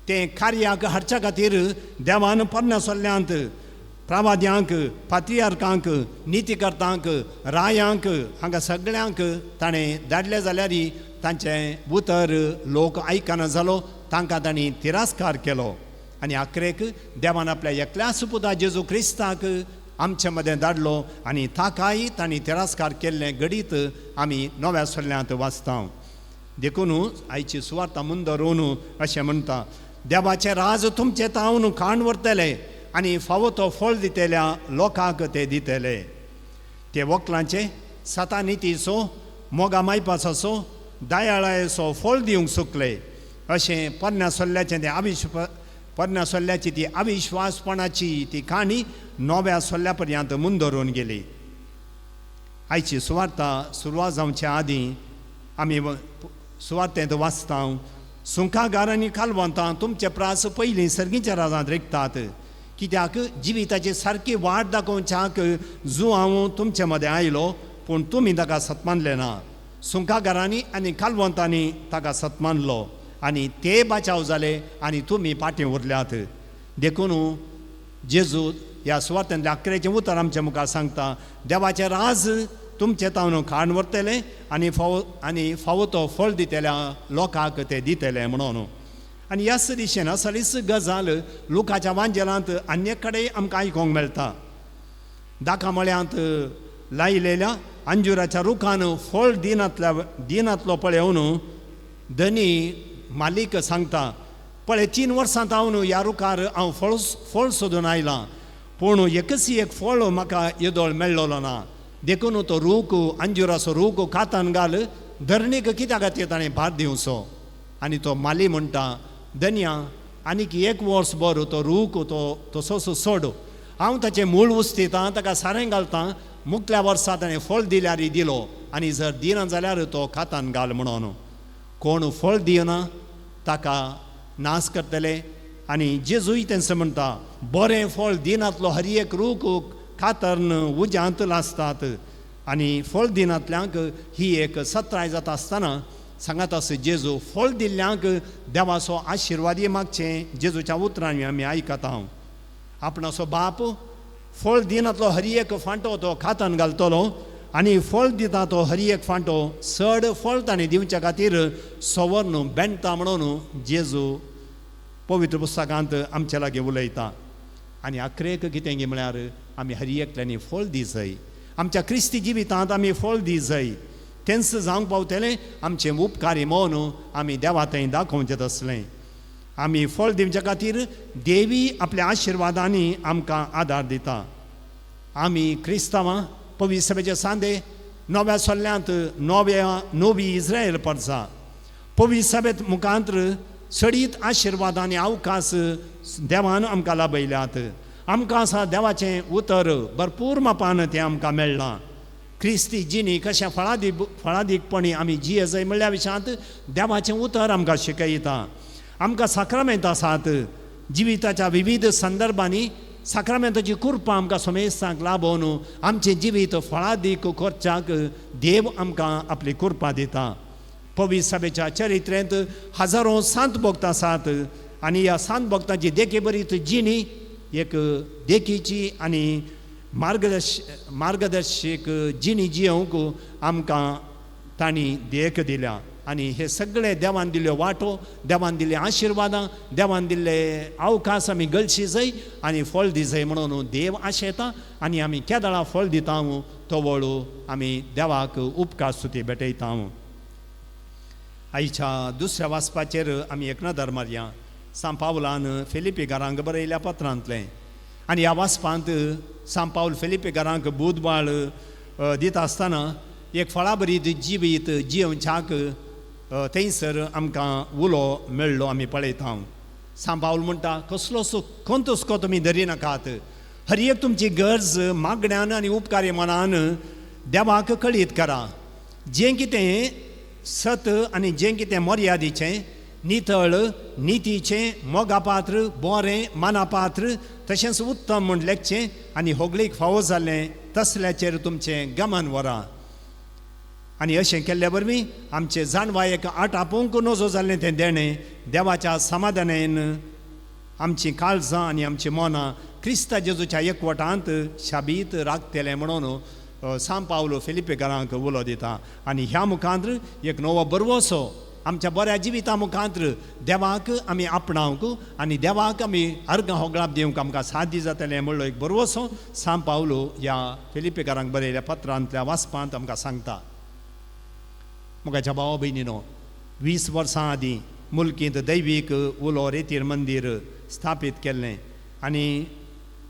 Speaker 5: तें कार्याक हाडच्या खातीर देवान पोरण्या सोल्ल्यांत प्रावाद्यांक, पात्रियार्कांक, नितीकर्तांक, रायांक हांगा सगळ्यांक ताणें धाडले जाल्यार तांचें उतर लोक आयकना जालो, तांकां तांणी तिरस्कार केलो. आनी आखरेक देवान आपल्या एकल्याच पुता जेजू क्रिस्ताक आमचे मदें धाडलो आनी ताकाय तांणी तिरस्कार केल्लें घडीत आमी नव्या सोल्ल्यांत वाचता. देखून आयची सुवार्ता मुंदरून अशें म्हणटा, देवाचें राज तुमचें तावन खाण व्हरतले आनी फावो तो फळ दितल्या लोकांक ते दितले. ते वक्लांचे सता नितीचो, मोगा मायपाचो, दयाळायेचो फळ दिवंक चुकले अशें पोरण्या सोल्ल्याचें तें पोरण्या सोल्ल्याची ती अविश्वासपणाची ती काणी नव्या सोल्ल्या पर्यंत मुंदरून गेली. आयची सुवार्ता सुरवात जावच्या आदीं आमी सुवार्तेंत वाचता, सुंखागार आनी कालवंतां तुमचे प्रास पयलीं सर्गीच्या राजांत रिगतात, कित्याक जिविताची सारकी वाट दाखोवच्याक जू हांव तुमचे मदें आयलो पूण तुमी ताका सत्मानले ना. सुंखागारांनी आनी कालवंतांनी ताका सत्मानलो आनी ते बाचाव जाले आनी तुमी फाटीं उरल्यात. देखून जेजू ह्या सुवातेंतल्या अकरेचें उतर आमच्या मुखार सांगता, देवाचें राज तुमचें तावन खाण व्हरतलें आनी फावो तो फळ दितल्या लोकांक ते दितले म्हणून. आनी ह्याच दिशेन असलीच गजाल लुकाच्या वांजेलांत आनी कडेन आमकां आयकूंक मेळटा. दाकामळ्यांत लायलेल्या अंजुराच्या रुखान फळ दिनातलो पळोवन धनी मालीक सांगता, पळय 3 वर्सां हांव ह्या रुखार हांव फळ सोदून आयलां पूण एकच एक फळ म्हाका येदोळ मेळ्ळो ना. देखून तो रूख अंजुराचो रूख कातान घाल, धरणीक कित्या खातीर ताणें भार दिवचो. आनी तो माली म्हणटा, धनया आनीक 1 वर्स बरो तो रूख तो तसोच सोड, हांव ताचें मूळ उस्तितां, ताका सारें घालतां, मुखल्या वर्सा ताणें फळ दिल्यार दिलो आनी जर दिना जाल्यार तो कातान घाल म्हणून. कोण फळ दिना ताका नाश करतले, आनी जेजूय तेंच म्हणटा, बरें फळ दिनातलो हर एक रूख कातਰਨ उज्यांत लासतात. आनी फळ दिनातल्यांक ही एक सत्राय जाता आसतना सांगात आसा जेजू, फळ दिल्ल्यांक देवाचो आशिर्वादी मागचें जेजूच्या उतरांनी आमी आयकता. आपणाचो बाप फळ दिनातलो हर एक फांटो तो खातान घालतलो आनी फळ दिता तो हर एक फांटो चड फळ ताणें दिवच्या खातीर सवर्ण बेणटा म्हणून जेजू पवित्र पुस्तकांत आमच्या लागीं उलयता. आनी आखरेक कितें गी म्हळ्यार आमी हर एकल्यांनी फळ दी जाय, आमच्या क्रिस्ती जिवितांत आमी फळ दी जाय. तेंच जावंक पावतलें आमचें उपकारी मन आमी देवा थंय दाखोवचें तसलें. आमी फळ दिवच्या खातीर देवी आपल्या आशिर्वादांनी आमकां आदार दिता. आमी क्रिस्तांवां पवित्र सभेचे सांदे नव्या सल्ल्यांत नव्या नवी इस्रायल पडचा पवित्र सभेत मुखांत्र सडीत आशिर्वाद आनी अवकाश देवान आमकां लाभयल्यात. आमकां आसा देवाचें उतर भरपूर मापान तें आमकां मेळ्ळां. क्रिस्ती जिणी कशें फळादीकपणी आमी जिये जाय म्हणल्या विशयांत देवाचें उतर आमकां शिकयता. आमकां साक्रामेंत आसात, जिविताच्या विविध संदर्भांनी साक्रामेंताची कृपा आमकां समेस्तांक लाभोवन आमचें जिवीत फळादीक करच्याक देव आमकां आपली कृपा दिता. पवित्र सभेच्या चरित्रेंत हजारो सांत भक्त आसात आनी ह्या सांत भक्तांची देखी बरी जिणी एक देखीची आनी मार्गदर्शक जिणी जियोवंक आमकां तांणी देख दिल्या. आनी हे सगळे देवान दिल्ल्यो वाटो, देवान दिल्ले आशिर्वादां, देवान दिल्ले अवकाश आमी गळशी जाय आनी फळ दी जाय म्हणून देव आशेता आनी आमी केदळा फळ दिता तो वळू आमी देवाक उपकार स्तुती भेटयता. आयच्या दुसऱ्या वाचपाचेर आमी एक नदर मारया. सांत पावलान फिलिपीकारांक बरयल्या पत्रांतलें आनी ह्या वाचपांत सांत पावल फिलिपीकारांक बुदबाळ दिता आसतना एक फळाभरीत जिवीत जियोवच्याक थंयसर आमकां उलो मेळ्ळो आमी पळयता. सांत पावल म्हणटा, कसलोसो कोणतोसको तुमी धरी नाकात, हर एक तुमची गरज मागण्यान आनी उपकारी मनान देवाक कळीत करा. जें कितें सत आनी जें कितें मर्यादीचें, नितळ, नितीचें, मोगापात्र, बरें, मानापात्र तशेंच उत्तम म्हूण लेखचें आनी होगळीक फावो जाल्लें तसल्याचेर तुमचें गमन व्हरा. आनी अशें केल्ल्या वरवीं आमचे जाणवायेक आट आपोवंक नजो जाल्लें तें देणें देवाच्या समाधानान आमचीं काळजां आनी आमचीं मनां क्रिस्ता जेजूच्या एकवटांत शाबीत राखतलें म्हणून सांत पावलो फिलिपेकारांक उलो दिता. आनी ह्या मुखांत एक नवो बरवसो आमच्या बऱ्या जिविता मुखांत देवाक आमी आपणावंक आनी देवाक आमी अर्गां होगळाप दिवंक आमकां साध्य जातलें म्हणलो एक बरवसो सांत पावलो ह्या फिलिपेकारांक बरयल्या पत्रांतल्या वाचपांत आमकां सांगता. म्हज्या भावा भयणीनो, 20 वर्सां आदीं मुलकींत दैवीक उलो रेतीर मंदीर स्थापीत केल्लें आनी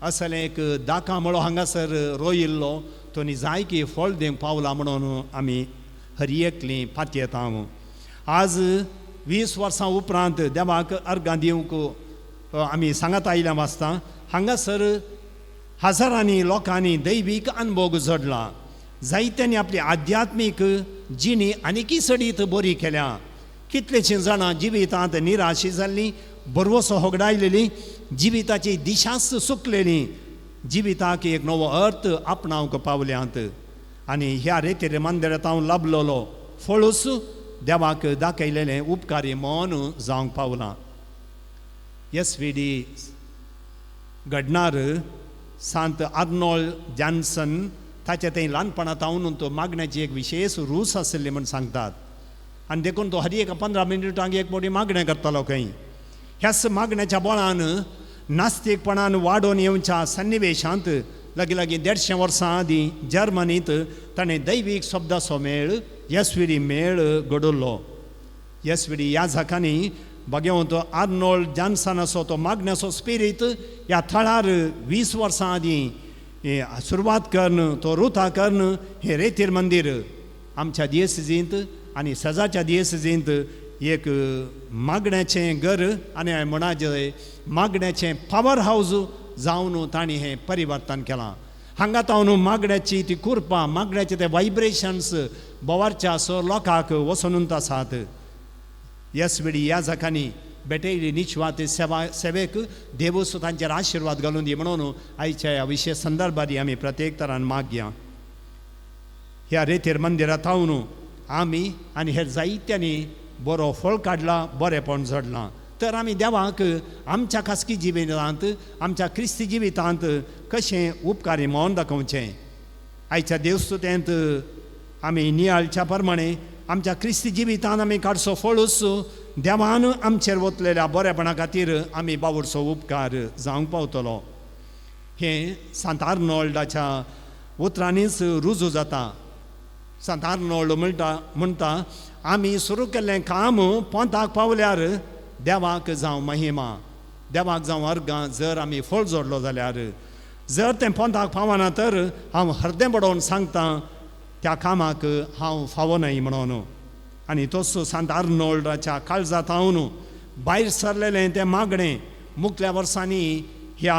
Speaker 5: असलें एक दाका मळो हांगासर रोयिल्लो तो न्ही जायकी फळ दिवंक पावला म्हणून आमी हर एकलीं पातयेता. आज 20 वर्सां उपरांत देवाक अर्गां दिवंक आमी सांगात आयल्या वाचता. हांगासर हजारांनी लोकांनी दैवीक अनभोग जोडला, जायत्यांनी आपली आध्यात्मीक जिणी आनीकय सडीत बरी केल्या. कितलेशीं जाणां जिवितांत निराशी जाल्लीं, बरवसो होगडायलेली, जिविताची दिशाच सुकलेली, जिविताक एक नवो अर्थ आपणावंक पावल्यांत. आनी ह्या रेतीर मंदिरांत हांव लाभलेलो फळूच देवाक दाखयलेलें उपकारी मन जावंक पावलां. एस वी डी घडणार सांत आर्नोल्ड जॉन्सन ताचे थंय ल्हानपणांत हांव तो मागण्याची एक विशेश रूच आशिल्ली म्हूण सांगतात आनी देखून तो हर एक 15 मिनटांक एक मोटी मागणें करतालो खंय. ह्याच मागण्याच्या बळान नास्तिकपणान वाडोवन येवच्या सन्निवेशांत लागीं लागीं 150 वर्सां आदीं जर्मनींत ताणें दैवीक शब्दाचो मेळ एस वी डी मेळ घडयलो. एस वी डी ह्या झाकांनी बागेवंत आर्नोल्ड जॉन्सनाचो तो मागण्याचो स्पिरीत ह्या थळार 20 वर्सां आदीं सुरवात करून तो रुथा करून हें रेतीर मंदीर आमच्या दियसिजींत आनी सजाच्या दियसिजींत एक मागण्याचें घर आनी म्हणाचें मागण्याचें पावर हावज जावन तांणी हें परिवर्तन केलां. हांगा तावन मागण्याची ती कुरपां, मागण्याचे ते वायब्रेशन्स बोवारच्या सो लोकांक वचून आसात. एस वी डी ह्या जाकांनी भेटयली निश्वात सेवा सेवेक देवूच तांचेर आशिर्वाद घालून दी म्हणून आयच्या ह्या विशेश संदर्भांत आमी प्रत्येक तरान मागया. ह्या रेतीर मंदिरांत हांव आमी आनी हेर जायत्यांनी बरो फळ काडला, बरेपण जोडलां. तर आमी देवाक आमच्या खासगी जिवितांत, आमच्या क्रिस्ती जिवितांत कशें उपकारी म्हणून दाखोवचें. आयच्या देवस्तुतेंत आमी नियाळच्या प्रमाणे आमच्या क्रिस्ती जिवितांत आमी काडचो फळूच देवान आमचेर वतलेल्या बरेपणा खातीर आमी बावडचो उपकार जावंक पावतलो. हें सांत आर्नोल्डाच्या उतरांनीच रुजू जाता. सांत आर्नोल्ड म्हणटा आमी सुरू केल्लें काम पोंताक पावल्यार देवाक जावं महिमा, देवाक जावं अर्गां. जर आमी फळ जोडलो जाल्यार, जर तें पोंताक पावना तर हांव हरदें बडोवन सांगता त्या कामाक हांव फावो न्हय म्हणून. आनी तोच सांत आर्नोल्डाच्या काळजांत हांव भायर सरलेलें तें मागणें मुखल्या वर्सांनी ह्या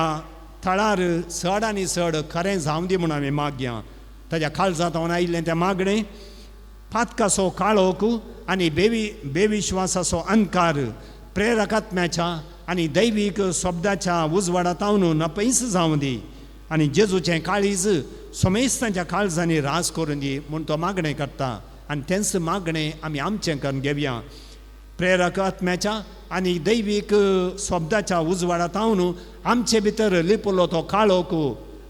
Speaker 5: थळार चड आनी चड खरें जावं दी म्हणून आमी मागया. ताज्या काळजांत हांव आयिल्लें तें मागणें पातकाचो काळोख आनी बेविश्वासाचो अंधकार प्रेरकात्म्याच्या आनी दैवीक शब्दाच्या उजवाडांत हांव नपयस जावं दी आनी जेजूचें काळीज सोमेस्तांच्या काळजांनी राज करून दी म्हूण तो मागणें करता. आनी तेंच मागणें आमी आमचें करून घेवया. प्रेरक आत्म्याच्या आनी दैवीक शब्दाच्या उजवाडांत हांव आमचे भितर लिपलो तो काळोख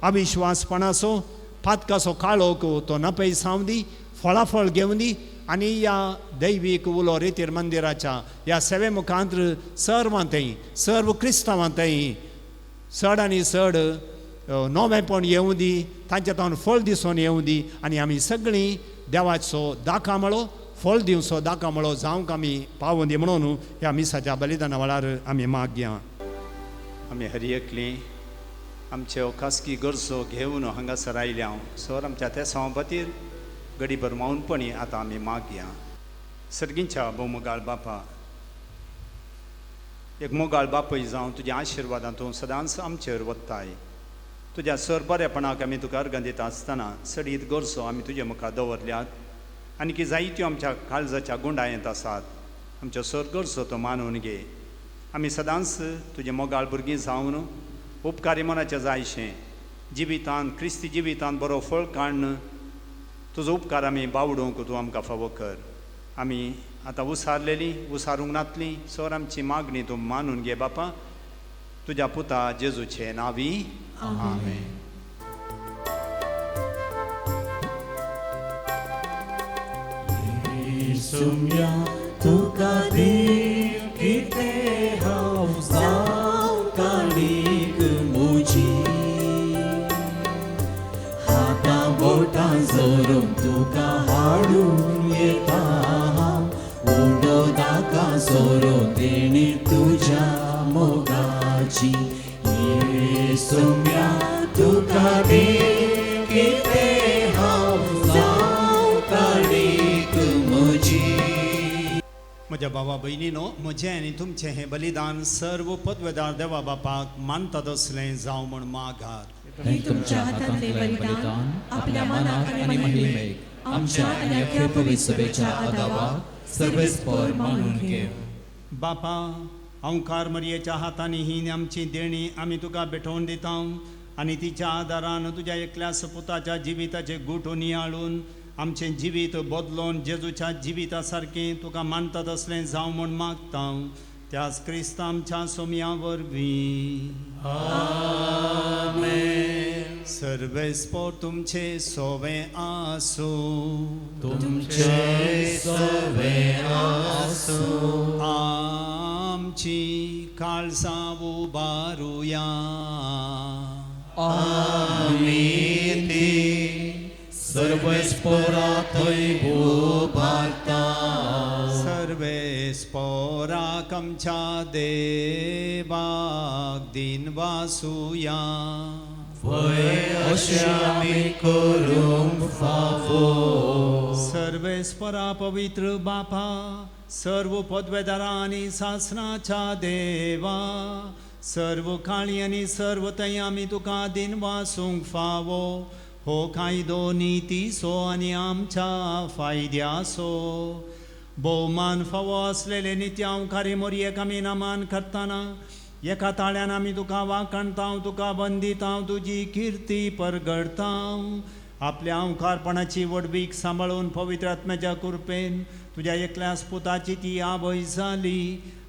Speaker 5: अविश्वासपणाचो पातकाचो काळोख तो नपयस जावं दी, फळाफळ घेवन दी आनी ह्या दैवीक उलो रेतीर मंदिराच्या ह्या सेवे मुखांत सर्वांतय सर्व क्रिस्तांवांतय चड आनी चड नवेंपण येवं दी, तांच्या तावन फळ दिसून येवं दी आनी आमी सगळीं देवाचो दाकामळो फळ दिवचो दाकामळो जावंक आमी पावूं दी म्हणून ह्या मिसाच्या बलिदाना वेळार आमी मागया. आमी हर एकली आमच्यो खासगी गरजो घेवन हांगासर आयल्या हांव सर आमच्या त्या खातीर गडीभर मौनपणी आतां आमी मागया. सर्गींच्या भोवमोगाळ बापा, एक मोगाळ बापूय जावं तुज्या आशिर्वादान तूं सदांच आमचेर वत्ताय. तुज्या सर बरेपणाक आमी तुका अर्गां दिता आसतना सडीत गरजो आमी तुजे मुखार दवरल्यात आनी की जायत्यो आमच्या काळजाच्या गुंडायेंत आसात. आमच्यो सर गरजो तो मानून घे. आमी सदांच तुजे मोगाळ भुरगीं जावन उपकारी मनाचें जायशें जिवितान क्रिस्ती जिवितान बरो फळ काडून तुजो उपकार आमी बावडूंक तूं आमकां फावो कर. आमी आतां उसारलेली उसारूंक नातली सर आमची मागणी तूं मानून घे बापा, तुज्या पुता जेजूचे नांवी आमेन.
Speaker 4: सुम्या तुका देव कितें हांव जावं काणीक म्हजी हातां बोटां जोरून तुका हाडून येता हांव उंडो दाका सोरून देणी तुज्या मोगाची. येसुम्या तुका देव कितें हांव जावं काणीक म्हजी.
Speaker 5: म्हज्या भावा भयणीनो, म्हजें आनी तुमचें हें बलिदान सर्व पदवेदार देवा बापाक मानता तसलें जावं म्हूण मागात.
Speaker 2: हें तुमच्या हातांतलें बलिदान आपल्या मनाक आनी महिमेक आमच्या आनी अख्ख्या पवित्र सभेच्या आदावाक सर्वेस्पर मानून घेव.
Speaker 5: बापा, अंकार मरयेच्या हातांनी ही आमची देणी आमी तुका भेटोवन दिता आनी तिच्या आदारान तुज्या एकल्या सपुताच्या जिविताचे गुटो नियाळून आमचें जिवीत बदलोन जेजूच्या जिविता सारकें तुका मानता तसलें जावं म्हूण मागता. त्याच क्रिस्ता आमच्या सोमया वरवीं आमेन. सर्वेस्पोर तुमचे सोवे आसूं,
Speaker 4: तुमचे सोवे आसूं.
Speaker 5: आमची काळजां उबारुया,
Speaker 4: आमी ती सर्वेस्पोरा थंय उबारता.
Speaker 5: सर्वेस्पोराक आमच्या देवाक दिन वासुया.
Speaker 4: वय अशें आमी करूंक फावो.
Speaker 5: सर्वेस्परा पवित्र बापा, सर्व पदवेदारा आनी सासनाच्या देवा, सर्व काळी आनी सर्व थंय आमी तुका दिन वासूंक फावो. हो कायदो नितीचो आनी आमच्या फायद्याचो.
Speaker 9: भोवमान फावो आसलेले नित्यांवकारी मोरयेक आमी नमन करतना एका ताळ्यान आमी तुका वाखाणता, तुका वंदिता, तुजी किर्ती परगडता। आपल्या अंकारपणाची व्हडवीक सांबाळून पवित्र आत्म्याच्या कृपेन तुज्या एकल्याच पुताची ती आवय जाली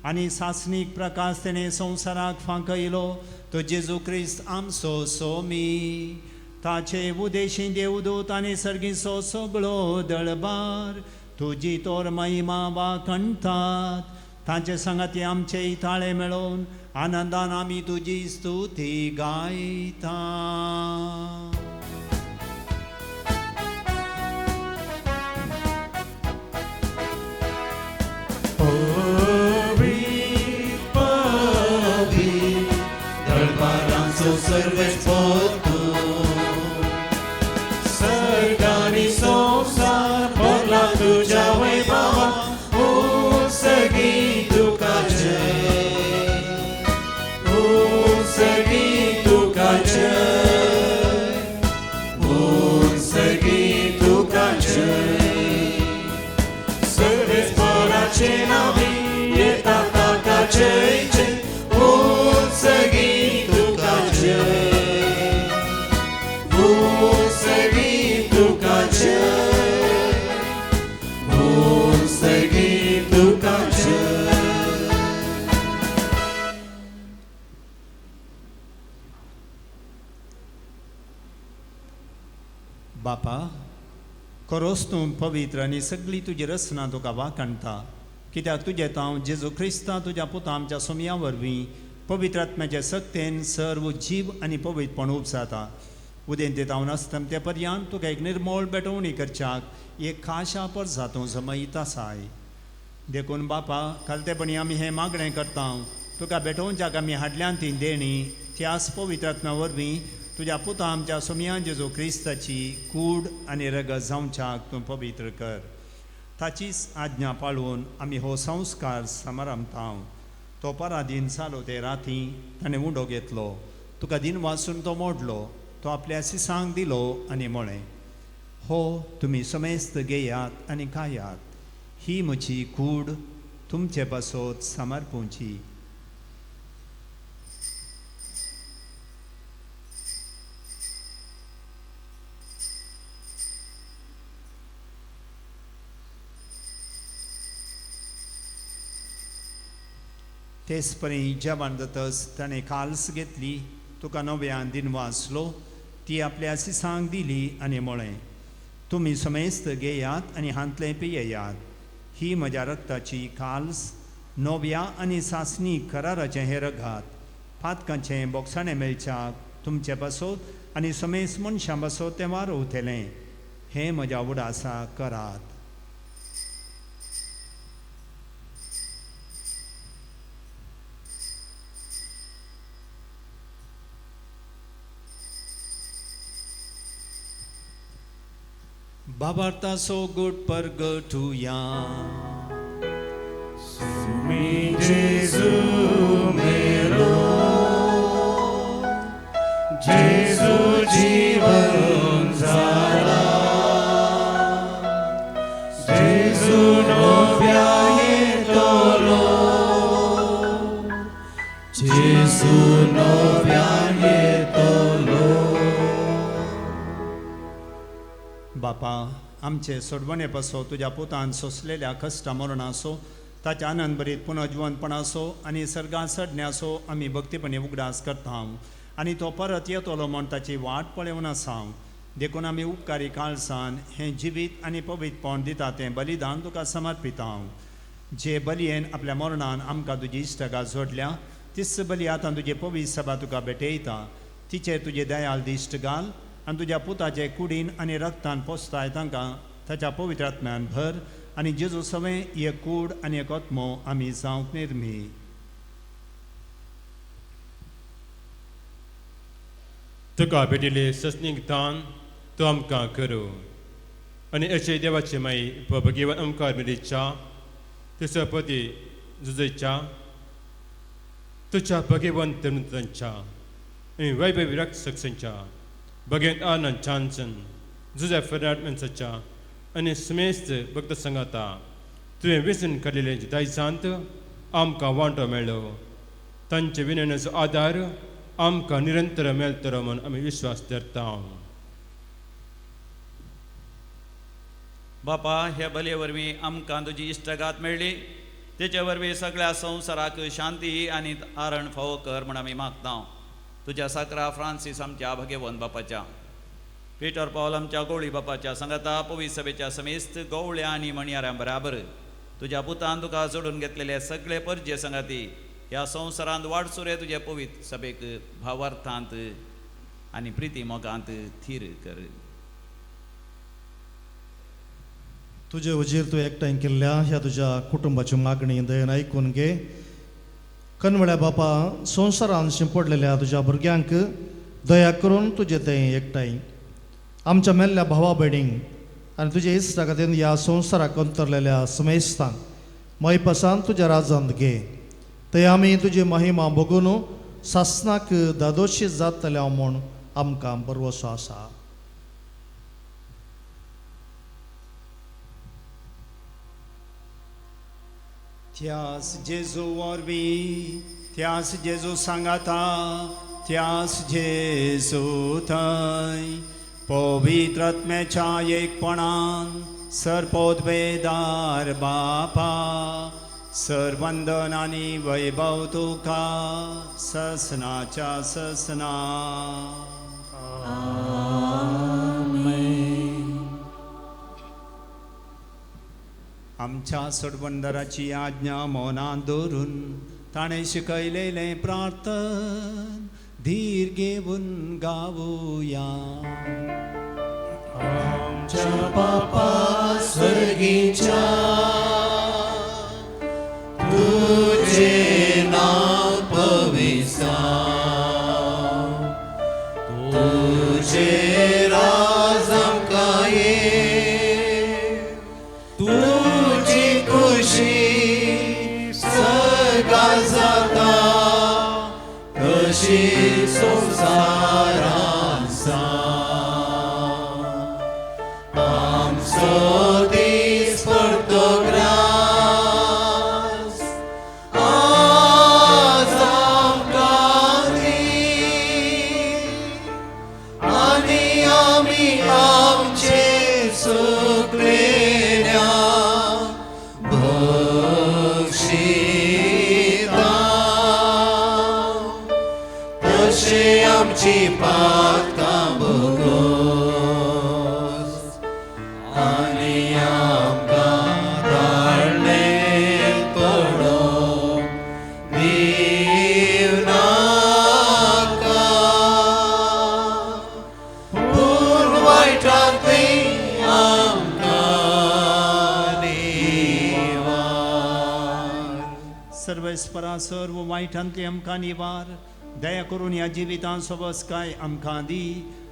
Speaker 9: आनी सासणीक प्रकाश तेणें संवसाराक फांकयलो तो जेजू क्रिस्त आमचो सोमी। ताचे उदेशी देवदूत आनी सर्गीचो सगळो दळबार तुजी तोर महिमा वाखाणटात। तांचे सांगाती आमचे ताळे मेळोवन आनंदान आमी तुजी स्तुती गायता।
Speaker 4: दळबारांचो सर्वेस्पर तूं, सर्ग आनी संवसार भरला तुज्या वैभवान, उत्सर्गी तुका जय, उत्सर्गी तुका जय, उत्सर्गी तुका जय। सर्वेस्पराचे नांवी येता ताका जय जय, उत्सर्गी तुका जय, उत्सर्गी तुका जय, उत्सर्गी तुका जय।
Speaker 9: बापा, खरोच तूं पवित्र आनी सगळी तुजी रचना तुका वाखाणटा, कित्याक तुजें हांव जेजू क्रिस्ता तुज्या पुता आमच्या सोमया वरवीं पवित्र आत्म्याचे सक्तेन सर्व जीव आनी पवित्रपण उपजाता। उदेंतेत हांव अस्तमते पर्यंत तुका एक निर्मोळ भेटवणी करच्याक एक खाशा परजा तूं जमयत आसाय। देखून बापा, खालतेपणी आमी हें मागणें करता, तुका भेटोवच्याक आमी हाडल्यान ती देणी त्याच पवित्र आत्म्या वरवीं तुज्या पुता आमच्या सोमया जेजू क्रिस्ताची कूड आनी रगत जावच्याक तूं पवित्र कर। ताचीच आज्ञा पाळून आमी हो संस्कार समारंभता। तो पराधीन जालो ते राती ताणें उंडो घेतलो, तुका दिन वाचून तो मोडलो, तो आपल्या सिसांक दिलो आनी म्हळें, हो तुमी समेस्त घेयात आनी खायात, ही म्हजी कूड तुमचे पासत समर्पूंची। तेच परी जेवण जातच ताणें काल्स घेतली, तुका नव्यान दिन वाचलो, ती आपल्या सिसांक दिली आनी म्हळें, तुमी समेस्त घेयात आनी हांतलें पियेयात, ही म्हज्या रक्ताची काल्स, नव्या आनी सासणी कराराचें हें रगात, पातकांचें बोगसाणें मेळच्याक तुमचे पासत आनी समेस्त मनशां पासत तें वारवतलें, हें म्हज्या उडासा करात। बाबार्ताचो गोड परगटुया।
Speaker 4: सुमी जेजू मेरो, जेजू जीवन जाला, जेजू नव्या येतलो, जेजू नव्या येतलो।
Speaker 9: बापा, आमचे सोडवणे पासो तुज्या पुतान सोंसलेल्या कश्टा मरणाचो, ताच्या आनंदभरीत पुनर्जिवनपणाचो आनी सर्गांत चडण्याचो आमी भक्तीपणी उगडास करता आनी तो परत येतलो म्हूण ताची वाट पळोवन आसा। देखून आमी उपकारी काळसान हें जिवीत आनी पवित्रपण दिता तें बलिदान तुका समर्पिता। जे बलयेन आपल्या मरणान आमकां तुजी इश्टगा जोडल्या तीच बली आतां तुजे पवित्र सभा तुका भेटयता, तिचेर तुजे दयाल दिश्ट घाल आनी तुज्या पुताचे कुडीन आनी रक्तान पोसताय तांकां ताच्या पवित्र आत्म्यान भर आनी जेजू सवें एक कूड आनी एक आत्मो आमी जावंक निर्मी।
Speaker 3: तुका भेटिल्लें सस्नीक दान तूं आमकां करूं आनी अशें देवाचे माई भगवान ओंकार मेरेच्या तुजो पती जुजयच्या तुज्या भगवंत तंच्या आनी वैभवी रक्षकांच्या भगवंत आनंद चांचन जुझे फेर्नांड मेन्साच्या आनी समेस्त भक्त संगाता तुवें वेंचून काडलेले दायजांत आमकां वांटो मेळ्ळो. तांचे विनयनाचो आदार आमकां निरंतर मेळटलो म्हूण आमी विश्वास धरता.
Speaker 1: बापा, ह्या बलये वरवीं आमकां तुजी इश्टगात मेळ्ळी. तेचे वरवीं सगळ्या संवसाराक शांती आनी आरण फावो कर म्हूण आमी मागता. तुज्या साकरा फ्रांसीस आमच्या भगेवन बापाच्या, पिटर पावल आमच्या गवळी बापाच्या सांगाता पवित्र सभेच्या समेस्त गवळ्या आनी मणयाऱ्यां बराबर तुज्या पुतान तुका जोडून घेतलेले सगळे परजे सांगाती ह्या संवसारांत वाडसुरे तुजे पवित्र सभेक भावार्थांत आनी प्रिती मोगांत थीर कर.
Speaker 10: तुजे वजीर तूं एकठांय केल्ल्या ह्या तुज्या कुटुंबाची मागणी दयेन आयकून घे. कनवळ्या बापा, संवसारान शिंपडलेल्या तुज्या भुरग्यांक दया करून तुजे थंय एकठांय आमच्या मेल्ल्या भावा भयणींक आनी तुजे इश्टा खातीर ह्या संवसाराक अंतरलेल्या समेस्तांक मयपासान तुज्या राजांत घे. थंय आमी तुजी महिमा बगून सासनाक दादोशी जातल्या म्हूण आमकां भरवसो आसा.
Speaker 9: त्यास जेजू वरवीं, त्यास जेजू सांगाता, त्यास जेजू थंय पवित्र आत्म्याच्या एकपणान सर्पोद्वेदार बापा सरवंदन आनी वैभव तुका ससनाच्या ससना. आमच्या सोडवंदराची आज्ञा मौनान दवरून ताणें शिकयलेलें प्रार्थन धीर घेवन गावया.
Speaker 4: आमच्या बापा स्वर्गीच्या, तुझे नाव पविसा, तुझे राज आमकां ये, तुजी खुशी सर्गा जाता तशी संवसारांत जावं. आमचो दीस पडतो ग्रास आज आमकां दी, आनी आमी आमचे चुकलेल्या बक्षिता तशें आमची पातकां भोगोस आनी आमकां ताळणेंत पडोवंक दिवनाका, पूण वायटांतली आमकां निवार.
Speaker 9: सर्वेस्परा सर्व वायटांतली आमकां निवार. दया करून ह्या जिवितांत सोबसकाय आमकां दी.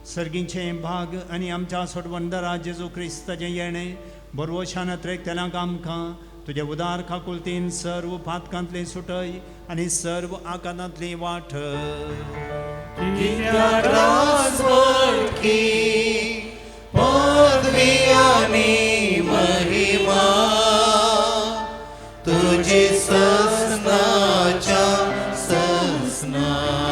Speaker 9: सर्गीचें भाग आनी आमच्या सोडवंदरा जेजू क्रिस्ताचें येणें बरवशान त्रेकतेल्यांक आमकां तुजे उदार काकुळतीन सर्व पातकांतली सुटय आनी सर्व आकांतांतली वाट.
Speaker 4: कित्याक राजवटकी पदवी आनी महिमा तुजी ससनाच्या ससनाक.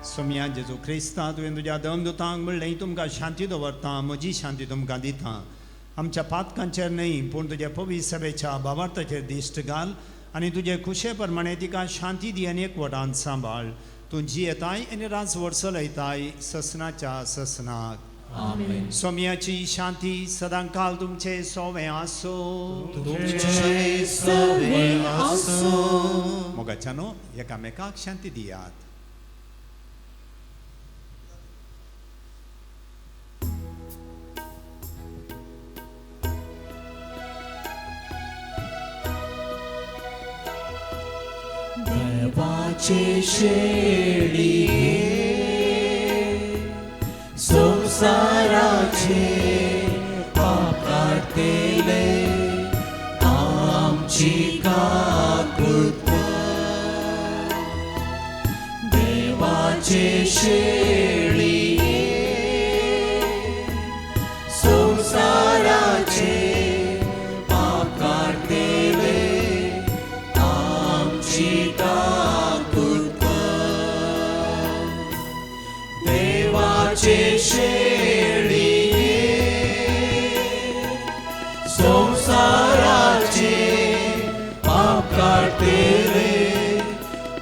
Speaker 9: सोम्या जेजू क्रिस्ता, तुवें तुज्या दमदुतांक म्हणलें तुमकां शांती दवरता, म्हजी शांती तुमकां दिता. आमच्या पातकांचेर न्हय पूण तुज्या पवित्र सभेच्या भावार्थाचेर दिश्ट घाल आनी तुजे खुशे प्रमाणे तिका शांती दी आनी एकवटान सांबाळ. तूं जियेताय आनी राजवट चलयताय ससनाच्या ससनाक.
Speaker 2: आमेन.
Speaker 9: सोम्याची शांती सदांकाल तुमचे सोवे आसूं.
Speaker 4: तुमचे सवे आसूं.
Speaker 9: मोगाच्यानो एकामेकाक शांती दियात.
Speaker 4: देवाचे शेळये संवसाराचे पाप काडटले आमची काकूट कर. देवाचे शेळये संवसाराचे देवाची काकूट कर, देवाचे शेळये संवसाराचे पाप काडटले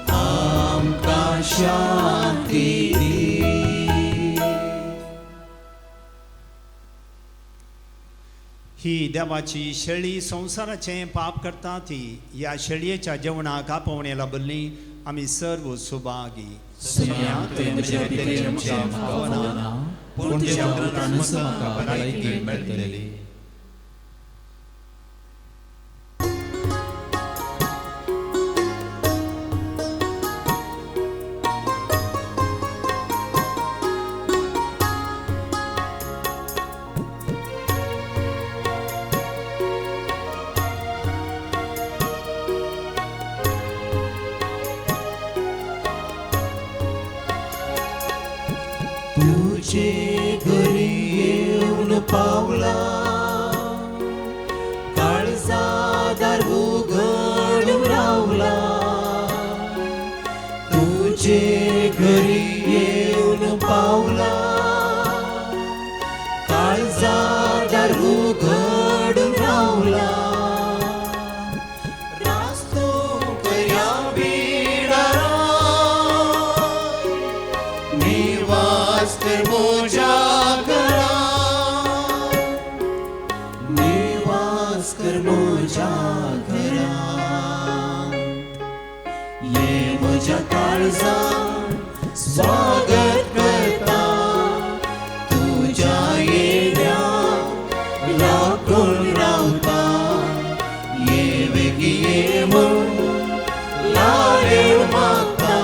Speaker 4: आमकां शांती दी.
Speaker 9: ही देवाची शेळी संवसाराचें पाप करता ती ह्या शेळयेच्या जेवणाक आपोवणे लाबल्ली आमी सर्व सुभागी.
Speaker 2: सुम्या तुवें म्हज्या भितर म्हाका पूण तुज्या उपरांतच म्हाका भलायकी मेळटली.
Speaker 4: तुझे घरी येवन पावला, काळजादार उगडून रावला. तुझे घरी येवन पावला, काळजादार उगडून रावला. रास्तो कर्या बिडारा निवास कर मोजा घरा, निवास कर मोजा घरा. ये म्हज्या काळजा स्वागत करता, तुज्या येण्या राखून रावता. ये वेगीं ये म्हूण लारेव मागता,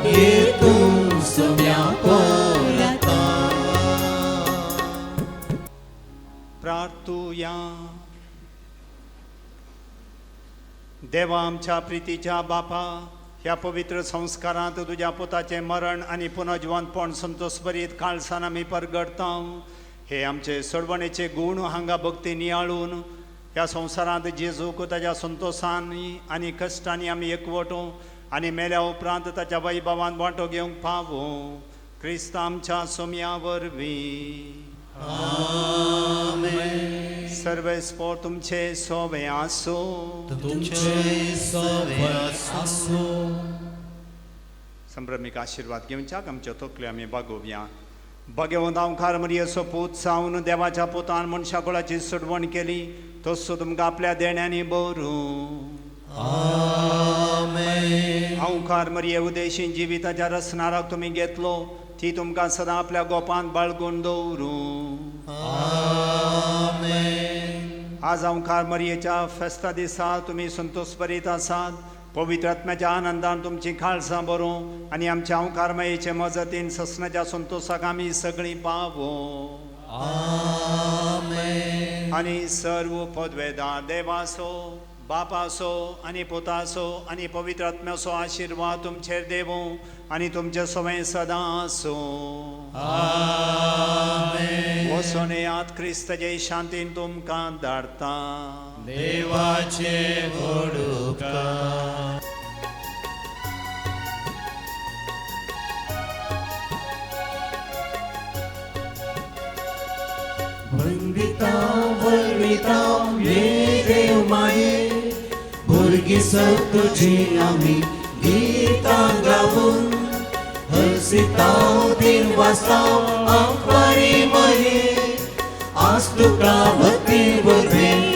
Speaker 4: ये तूं सोम्या परता.
Speaker 9: प्रार्थुया. देवा आमच्या प्रितीच्या बापा, ह्या पवित्र संस्कारांत तुज्या पुताचें मरण आनी पुनर्जिवंतपण संतोषभरीत काळसान आमी परगडता. हे आमचे सोडवणेचे गूण हांगा भक्ती नियाळून ह्या संवसारांत जेजूक ताज्या संतोशांनी आनी कश्टांनी आमी एकवटो आनी मेल्या उपरांत ताच्या वैभवान वांटो घेवंक पावो. क्रिस्त आमच्या सोम्या वरवीं. सर्वेस्पोर तुमचे सोवे आसो.
Speaker 4: तुमचे सोवे आसो.
Speaker 9: संभ्रमीक आशिर्वाद घेवच्याक आमच्यो तकल्यो आमी बागोवया. भगवंत ओंकार मरियेचो पूत जावन देवाच्या पुतान मनशा कुळाची सोडवण केली, तसो तुमकां आपल्या देण्यांनी बरूं.
Speaker 4: आमेन.
Speaker 9: ओंकार मरिये उदेशी जिविताच्या रसनाराक तुमी घेतलो, ती तुमकां सदां आपल्या गोपान बाळगून दवरूं.
Speaker 4: आमेन.
Speaker 9: आज ओंकार मरियेच्या फेस्ता दिसा तुमी संतोषभरीत आसात. पवित्र आत्म्याच्या आनंदान तुमची काळजां बरों आनी आमच्या ओंकार मायेचे मजतीन ससनाच्या संतोषाक आमी सगळीं पावो.
Speaker 4: आमेन.
Speaker 9: आनी सर्व पदवेदार देवासो, बापासो आनी पुतासो आनी पवित्र आत्म्याचो आशिर्वाद तुमचेर देवूं आनी तुमचे सवय सदां आसूं.
Speaker 4: आमेन.
Speaker 9: वचून येयात, क्रिस्तचे शांतीन तुमकां धाडटा.
Speaker 4: देवाचे व्हड उपकार. वंदिता वरविता ये देव माये, भुरगीं सग तुजी आमी गितां गावून हर्षिताव दिन वाजताव आंकवारी मये. आज तुका भक्ती वरवीं